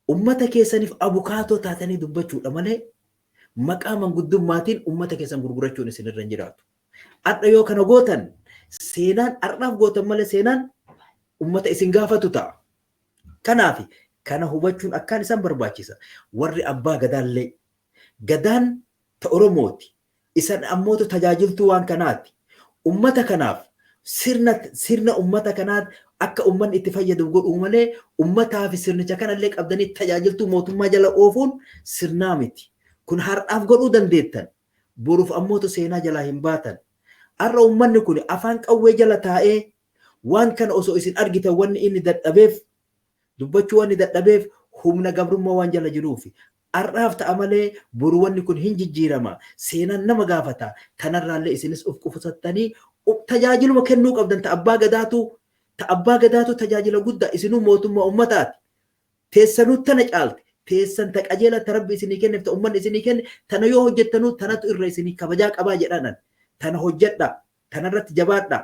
ummata keessaniif abukaatoo taatanii dubbachuudha malee maqaa manguddummaatiin ummata keessan gurgurachuun isinirra hin jiraatu. Har'a yoo kana gootan, seenaan har'aaf gootan malee seenaan ummata isin gaafatu ta'a. Kanaaf kana hubachuun akkaan isaan barbaachisa. Warri abbaa gadaallee, gadaan ta Oromooti. Isan ammootu tajaajiltuu waan kanaati. Ummata kanaaf sirna ummata kanaa akka ummanni itti fayyadamu godhuu malee ummataa fi sirnicha kanallee qabdanii tajaajiltuu mootummaa jala oofuun sirnaa miti. Kun har'aaf godhuu dandeettan. Boruuf ammootu seenaa jalaa hin baatan. Har'a ummanni kun afaan qawwee jala taa'ee waan kana osoo isin argitan wanni inni dadhabeef dubbachuu, wanni dadhabeef humna gabrummaa waan jala jiruufi. Har'aaf ta'a malee boru wanni kun hin jijjiirama. Seenaan nama gaafata. Kanarraallee isinis of qusattanii tajaajiluma kennuu qabdan ta abbaa gadaatu tajaajila guddaa, isinuu mootummaa ummataati. Teessanuu tana caalti. Teessan ta qajeela ta rabbi isinii kenneef, ta ummanni isinii kenne tana yoo hojjettanuu tanatu irra isinii kabajaa qabaa jedhanan. Tana hojjedhaa. Tanarratti jabaadhaa.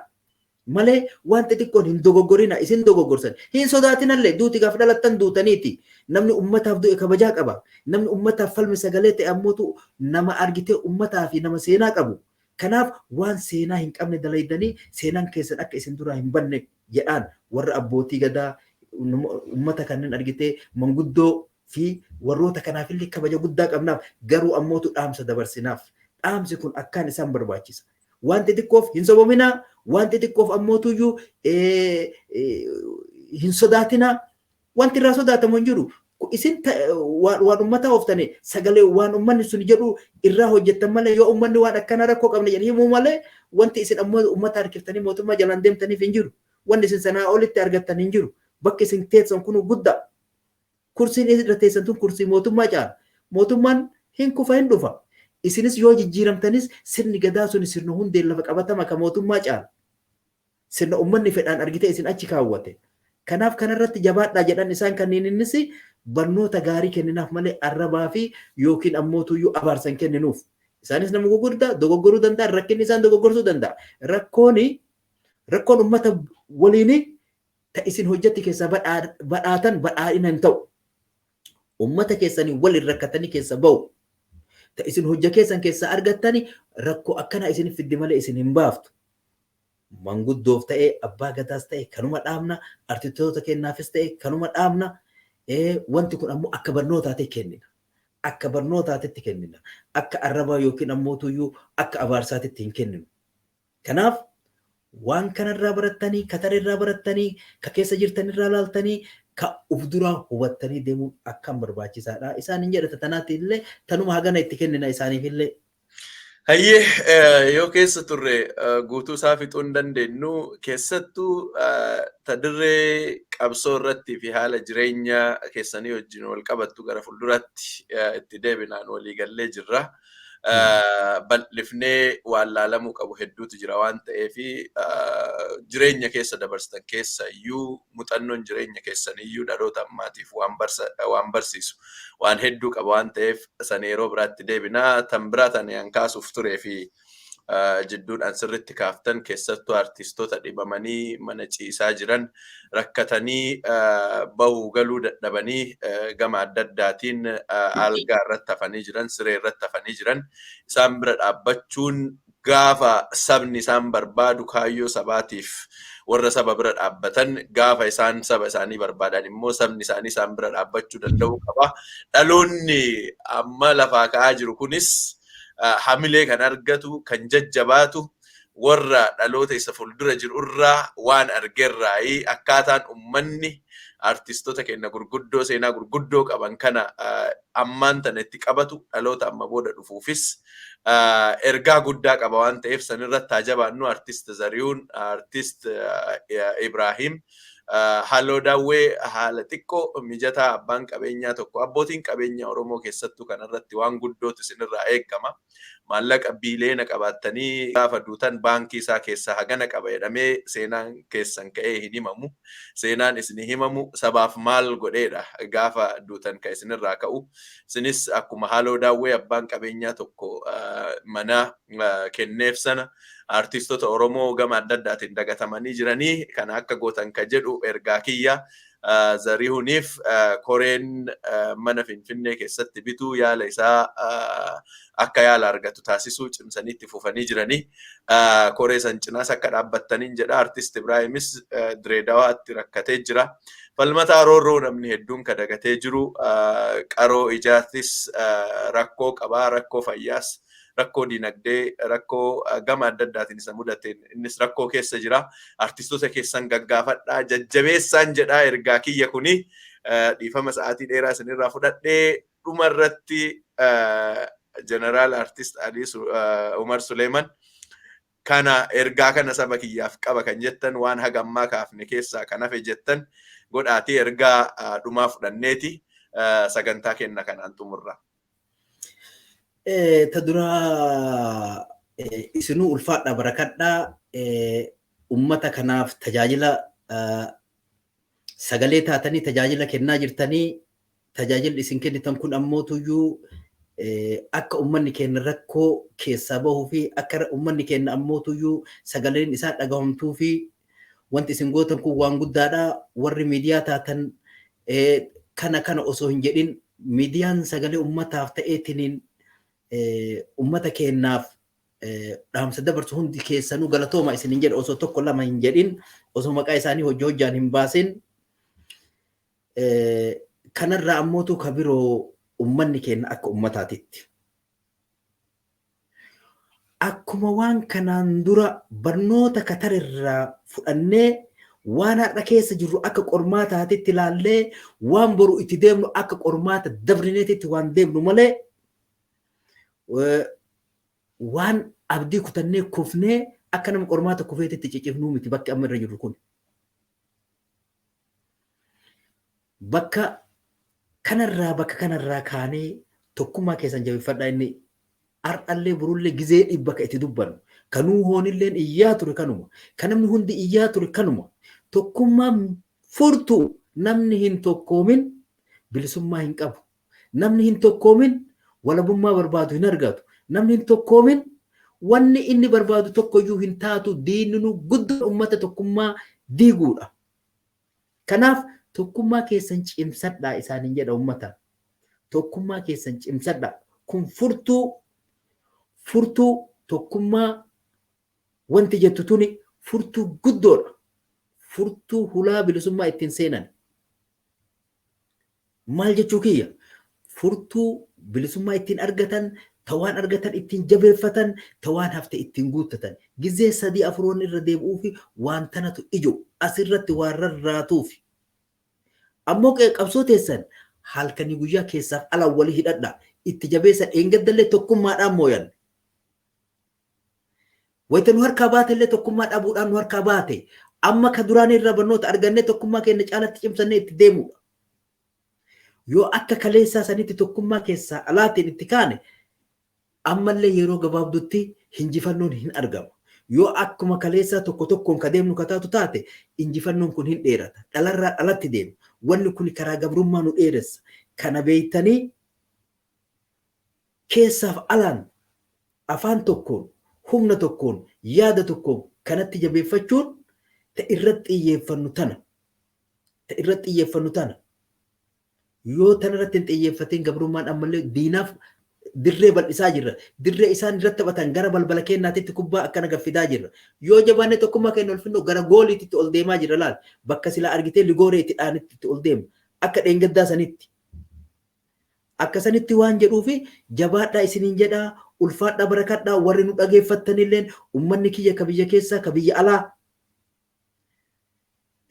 Malee waan xixiqqoon hin dogoggorina, isin dogoggorsan. Hin sodaatinallee, duuti gaafa dhalattan duutaniiti. Namni ummataaf du'e kabajaa qaba. Namni ummataaf falme sagalee ta'e ammootu nama argitee ummataa fi nama seenaa qabu. Kanaaf waan seenaa hin qabne dalaydanii seenaan keessan akka isin duraa hin banne jedhaan warra abbootii gadaa, ummata kanneen argitee manguddoo fi warroota kanaafillee kabaja guddaa qabnaaf, garuu ammootu dhaamsa dabarsinaaf. Dhaamsi kun akkaan isaan barbaachisa. Waan xixiqqoof hin sobominaa, waan xixiqqoof ammootuyyuu hin sodaatinaa. Wanti irraa sodaatamu hin jiru. Isin waan ummata ooftanii sagalee waan ummanni sun jedhu irraa hojjettan malee, yoo ummanni waan akkana rakkoo qabna jedhanii himuu malee, wanti isin ammoo ummata harkiftanii mootummaa jalaan deemtaniif hin jiru. Wanni isin sanaa olitti argattan hin jiru. Bakki isin teessan kun guddaa. Kursiin irra teessan tun kursii mootummaa caala. Mootummaan hin kufa, hin dhufa. Isinis yoo jijjiiramtanis sirni gadaa sun sirna hundeen lafa qabatama ka mootummaa caala. Sirna ummanni fedhaan argite isin achi kaawwate. Kanaaf kanarratti jabaadhaa jedhan. Isaan kanneen innis barnoota gaarii kenninaaf malee arrabaa fi yookiin ammootuyyuu abaarsan kenninuuf. Isaanis nama gurguddaa, dogoggoruu danda'a, rakkinni isaan dogoggorsuu danda'a. Rakkooni rakkoon ummata waliin ta isin hojjetti keessaa badhaatan badhaadhina hin ta'u. Ummata keessanii waliin rakkatanii keessa ba'u. Ta isin hojja keessan keessaa argattani rakkoo akkana isin fiddi malee isin hin baaftu. Manguddoof ta'e, abbaa gadaas ta'e kanuma dhaabna, artistoota kennaafis ta'e kanuma dhaabna. Wanti kun ammoo akka barnootaatti kennina. Akka barnootaatti kennina. Akka arrabaa yookiin ammoo tuyyuu akka abaarsaatitti hin kenninu. Kanaaf waan kanarraa barattanii, katararraa barattanii, ka keessa jirtanirraa laaltanii, ka uf duraa hubattanii deemuun akkam barbaachisaadha. Isaan hin jedhata tanaatti illee tanuma hagana itti kennina isaaniif illee. Hayyee, yoo keessa turre guutuu isaa fixuu hin dandeenyu. Keessattuu ta dirree qabsoo irratti fi haala jireenya keessanii wajjin wal qabattu gara fuulduratti itti deebinaan walii gallee jirra. Bal'ifnee waan laalamuu qabu hedduutu jira waan ta'eef, jireenya keessa dabarsitan keessa iyyuu muuxannoon jireenya keessan iyyuu dhaloota ammaatiif waan barsiisu waan hedduu qaba waan ta'eef, san yeroo biraatti deebinaa. Tan biraa tan an kaasuuf turee fi jidduudhaan sirritti kaaftan, keessattuu artistoota dhibamanii mana ciisaa jiran, rakkatanii bahuu galuu dadhabanii, gama adda addaatiin algaa irratti hafanii jiran, siree irratti hafanii jiran, isaan bira dhaabbachuun gaafa sabni isaan barbaadu kaayyoo sabaatiif warra saba bira dhaabbatan, gaafa isaan saba isaanii barbaadan immoo sabni isaanii isaan bira dhaabbachuu danda'uu qaba. Dhaloonni amma lafaa ka'aa jiru kunis hamilee kan argatu, kan jajjabaatu, warra dhaloota isa fuuldura jiru irraa waan argerraayi. Akkaataan ummanni artistoota keenya gurguddoo seenaa gurguddoo qaban kana ammaan tana itti qabatu dhaloota amma booda dhufuufis ergaa guddaa qaba waan ta'eef, sanirratti haa jabaannu. Artist Zariyuun, Artist Ibrahim Halloo Daawwee, haala xiqqoo mijataa abbaan qabeenyaa tokko, abbootiin qabeenya Oromoo keessattuu kanarratti waan guddootu isinirraa eeggama. Maallaqa biileena qabaattanii gaafa duutan baankii isaa keessaa hagana qaba jedhamee seenaan keessan ka'ee hin himamu. Seenaan isinii himamu sabaaf maal godheedha gaafa duutan ka isinirraa ka'u. Isinis akkuma Haaloo Daawwee abbaan qabeenyaa tokko mana kenneef sana, artistoota Oromoo gama adda addaatiin dagatamanii jiranii kana akka gootan ka jedhu ergaa kiyya. Zarihuniif koreen mana Finfinnee keessatti bituu, yaala isaa akka yaala argatu taasisuu cimsanii itti fufanii jiranii. Koree san cinaas akka dhaabbattaniin jedha. Artist Ibraahimis Direedawaatti rakkatee jira. Falmataa Roorroo namni hedduun ka dagatee jiru, qaroo ijaatis rakkoo qabaa, rakkoo fayyaas, rakkoo dinagdee, rakkoo gama adda addaatiin isa mudateen innis rakkoo keessa jira. Artistoota keessan gaggaafadhaa, jajjabeessaan jedhaa ergaa kiyya kuni. Dhiifama, sa'aatii dheeraa isinirraa fudhadhee. Dhuma irratti, Jeneraal Artist Alii Umar Suleeman, kana ergaa kana saba kiyyaaf qaba kan jettan, waan hagammaa kaafne keessaa kan hafe jettan godhaatii ergaa dhumaa fudhanneeti sagantaa kenna kanaan xumurra. Ta duraa isinuu ulfaadha, barakadhaa. Ummata kanaaf tajaajila sagalee taatanii tajaajila kennaa jirtanii. Tajaajilli isin kennitan kun ammootuyyuu akka ummanni keenya rakkoo keessaa bahuu fi akka ummanni keenya ammootuyyuu sagaleen isaa dhagahamtuu fi wanti isin gootan kun waan guddaadha. Warri miidiyaa taatan, kana kana osoo hin jedhin, miidiyaan sagalee ummataaf ta'eetiniin ummata keenyaaf dhaamsa dabarsu hundi keessanuu galatooma isin hin jedhe, osoo tokko lama hin jedhin, osoo maqaa isaanii hojii hojjaan hin baasin. Kanarraa ammootu ka biroo ummanni keenya akka ummataatitti. Akkuma waan kanaan dura barnoota katarerraa fudhannee waan har'a keessa jirru akka qormaataatitti ilaallee waan boru itti deemnu akka qormaata dabrineetitti waan deemnu malee waan abdii kutannee kufnee akka nama qormaata kufeetitti cicifnuu miti bakki amma irra jirru kun. Bakka kanarraa kaanee tokkummaa keessan jabeeffadhaa inni har'allee borullee gizee dhibba ka itti dubbannu. Kanuu hoonilleen iyyaa ture kanuma. Kan namni hundi iyyaa ture kanuma. Tokkummaan furtuu namni hin tokkoomin bilisummaa hin qabu. Namni hin tokkoomin walabummaa barbaadu hin argatu. Namni hin tokkoomin wanni inni barbaadu tokkoyyuu hin taatu diinni nu guddoo uummata tokkummaa diiguudha. Kanaaf tokkummaa keessan cimsadhaa isaaniin jedha uummata. Tokkummaa keessan cimsadhaa. Kun furtuu tokkummaa wanti jettu tuni furtuu guddoodha. Furtuu hulaa bilisummaa ittiin seenan. Maal jechuu kiyya? Furtuu bilisummaa ittiin argatan, tawaan argatan ittiin jabeeffatan, tawaan hafte ittiin guuttatan. Gizee 3-4 irra deebi'uufi waan tanatu ijo asirratti waan rarraatuufi. Ammoo qabsoo teessan halkanii guyyaa keessaaf ala walii hidhadha. Itti jabeessan dheengaddallee tokkummaadhaan mooyan. Wayita nu harkaa baatellee tokkummaa dhabuudhaan nu harkaa baate. Amma ka duraan irra barnoota argannee tokkummaa keenya caalatti cimsannee itti deemudha. Yoo akka kaleessaa sanitti tokkummaa keessaa alaatiin itti kaane ammallee yeroo gabaabdutti injifannoon hin argamu. Yoo akkuma kaleessaa tokko tokkoon ka deemnu ka taatu taate injifannoon kun hin dheerata. Dhalarraa dhalatti deema. Wanni kun karaa gabrummaa nu dheeressa. Kana beektanii keessaaf alaan afaan tokkoon, humna tokkoon, yaada tokkoon kanatti jabeeffachuun ta irratti xiyyeeffannu tana. Ta irratti xiyyeeffannu tana. Yoo tana irratti hin xiyyeeffatiin gabrummaan ammallee diinaaf dirree bal'isaa jirra. Dirree isaan irratti taphatan gara balbala keenyaatitti kubbaa akkana gaffidaa jirra. Yoo jabaannee tokkummaa keenya ol finnu gara gooliitti ol deemaa jirra laal. Bakka silaa argitee ligooree itti dhaanitti ol deema. Akka dheengaddaa sanitti. Akka sanitti waan jedhuufi jabaadhaa isiniin jedhaa ulfaadhaa barakadhaa warri nu dhageeffattanilleen uummanni kiyya ka biyya keessaa ka biyya alaa.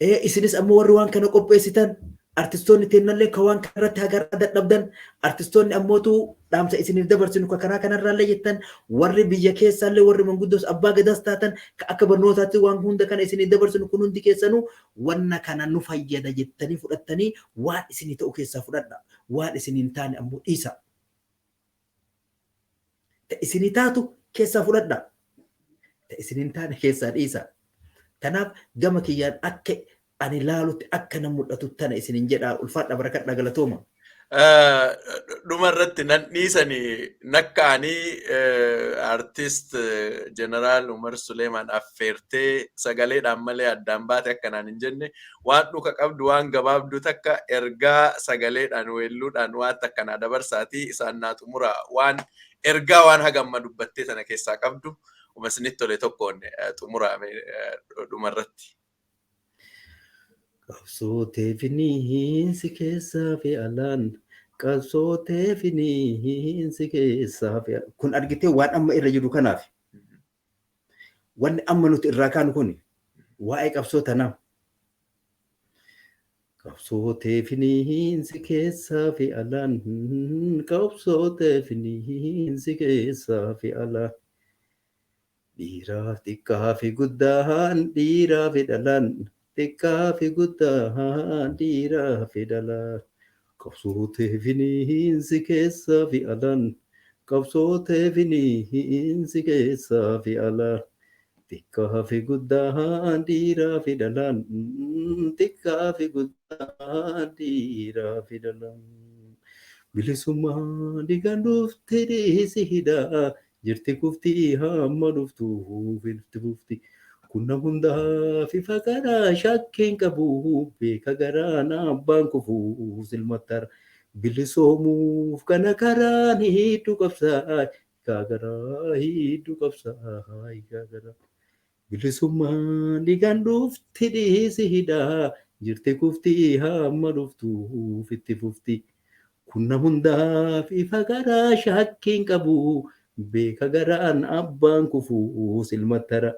Isinis ammoo warri waan kana qopheessitan artistoonni teennallee ka waan kanarratti hagarraa dadhabdan artistoonni ammootu dhaamsa isiniif dabarsinu ka karaa kanarraallee jettan warri biyya keessaallee warri manguddoos abbaa gadaas taatan ka akka barnootaatti waan hunda kana isiniif dabarsinu kun hundi keessanuu wanna kana nu fayyada jettanii fudhattanii waan isinii ta'u keessaa fudhadha waan isinii hin taane ammoo dhiisa. Ta isinii taatu keessaa fudhadha. Ta isinii hin taane keessaa dhiisa. Kanaaf gama kiyyaan akka ani laalutti akka na mul'atu tana isinin jedhaa ulfaadha barakadha galatooma. Dhuma irratti nan dhiisanii nakka'anii artist Jeneraal Umar Suleemaan affeertee sagaleedhaan malee addaan baate akkanaan hin jenne waan dhuka qabdu waan gabaabdu takka ergaa sagaleedhaan weelluudhaan waan takkanaa dabarsaatii isaan naa xumura waan ergaa waan hagamma dubbattee sana keessaa qabdu uma isinitti tole tokkoon xumurame dhuma irratti. Qabsootee finiinsi keessaa fi alaan qabsootee finiinsi keessaa fi alaan. Kun argitee waan amma irra jiru kanaaf. Wanni amma nuti irraa kaanu kun waa'ee qabsoo tanaa. Qabsootee finiinsi keessaa fi alaan qabsootee finiinsi keessaa fi alaan. Dhiiraa xiqqaa fi guddaan dhiiraa fi dhalaan. Xiqqaa fi guddaan dhiiraa fi dhalaan. Qabsootee finiinsi keessaa fi alaan. Qabsootee finiinsi keessaa fi alaan. Xiqqaa fi guddaan dhiiraa fi dhalaan. Xiqqaa fi guddaan dhiiraa fi dhalaan. Bilisummaa dhiigaan dhufte dhiisi hidhaa. Jirti kuftii hamma dhuftuuf itti fufti. Kunna hundaaf ifa karaa shakkiin qabu beeka garaan abbaan kufuuf silmattara. Bilisoomuuf kana karaan hedduu qabsaa hiikaa garaa hedduu qabsaa hiikaa garaa. Bilisummaan dhiigaan dhufti dhiisi hidhaa Jirti kufti hamma dhuftuuf itti fufti. Kun nam hundaaf ifa garaa shakkiin qabu. Beeka garaan abbaan kufuus ilmattara.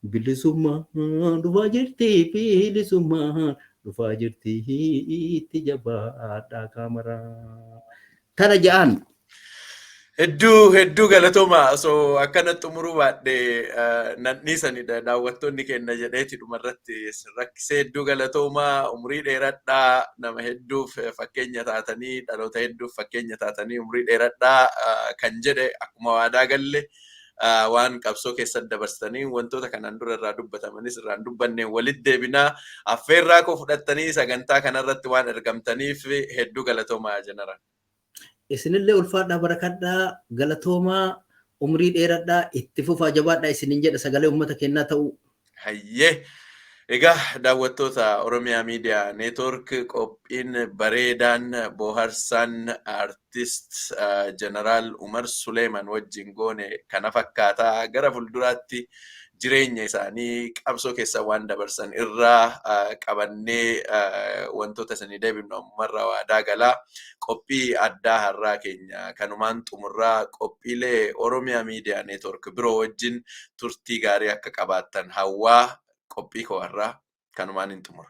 Bilisummaa dhufaa jirti, bilisummaa dhufaa jirti, itti jabaadhaa kaamaraa. Tana ja'an. Hedduu hedduu galatooma. Osoo akkana xumuruu baadhe nan dhiisanidha daawwattoonni keenya jedheeti dhumarratti rakkisee. Hedduu galatooma, umurii dheeradhaa. Nama hedduuf fakkeenya taatanii, dhaloota hedduuf fakkeenya taatanii, umurii dheeradhaa kan jedhe akkuma waadaa galle waan qabsoo keessatti dabarsitanii, wantoota kanaan dura irraa dubbatamanis irraan dubbanneen walitti deebinaa. Affeerraa koo fudhattanii sagantaa kanarratti waan ergamtaniif hedduu galatoomaa, jeneraal. Isinillee ulfaadhaa, barakadhaa, galatoomaa, umrii dheeradhaa, itti fufaa, jabaadhaa isinin jedha sagalee uummata kennaa ta'u. Hayyee. Egaa daawwattoota Oromiyaa Miidiyaa Neetwork, qophiin bareedaan boharsaan artist Jeneraal Umar Suleeman wajjin goone kana fakkaataa. Gara fuulduraatti jireenya isaanii qabsoo keessa waan dabarsan irraa qabannee wantoota isinii deebinu ammarraa waadaa galaa, qophii addaa har'aa keenya kanumaan xumurraa. Qophiilee Oromiyaa Miidiyaa Neetwork biroo wajjin turtii gaarii akka qabaattan hawwaa, qophii koo har'aa kanumaan hin xumura.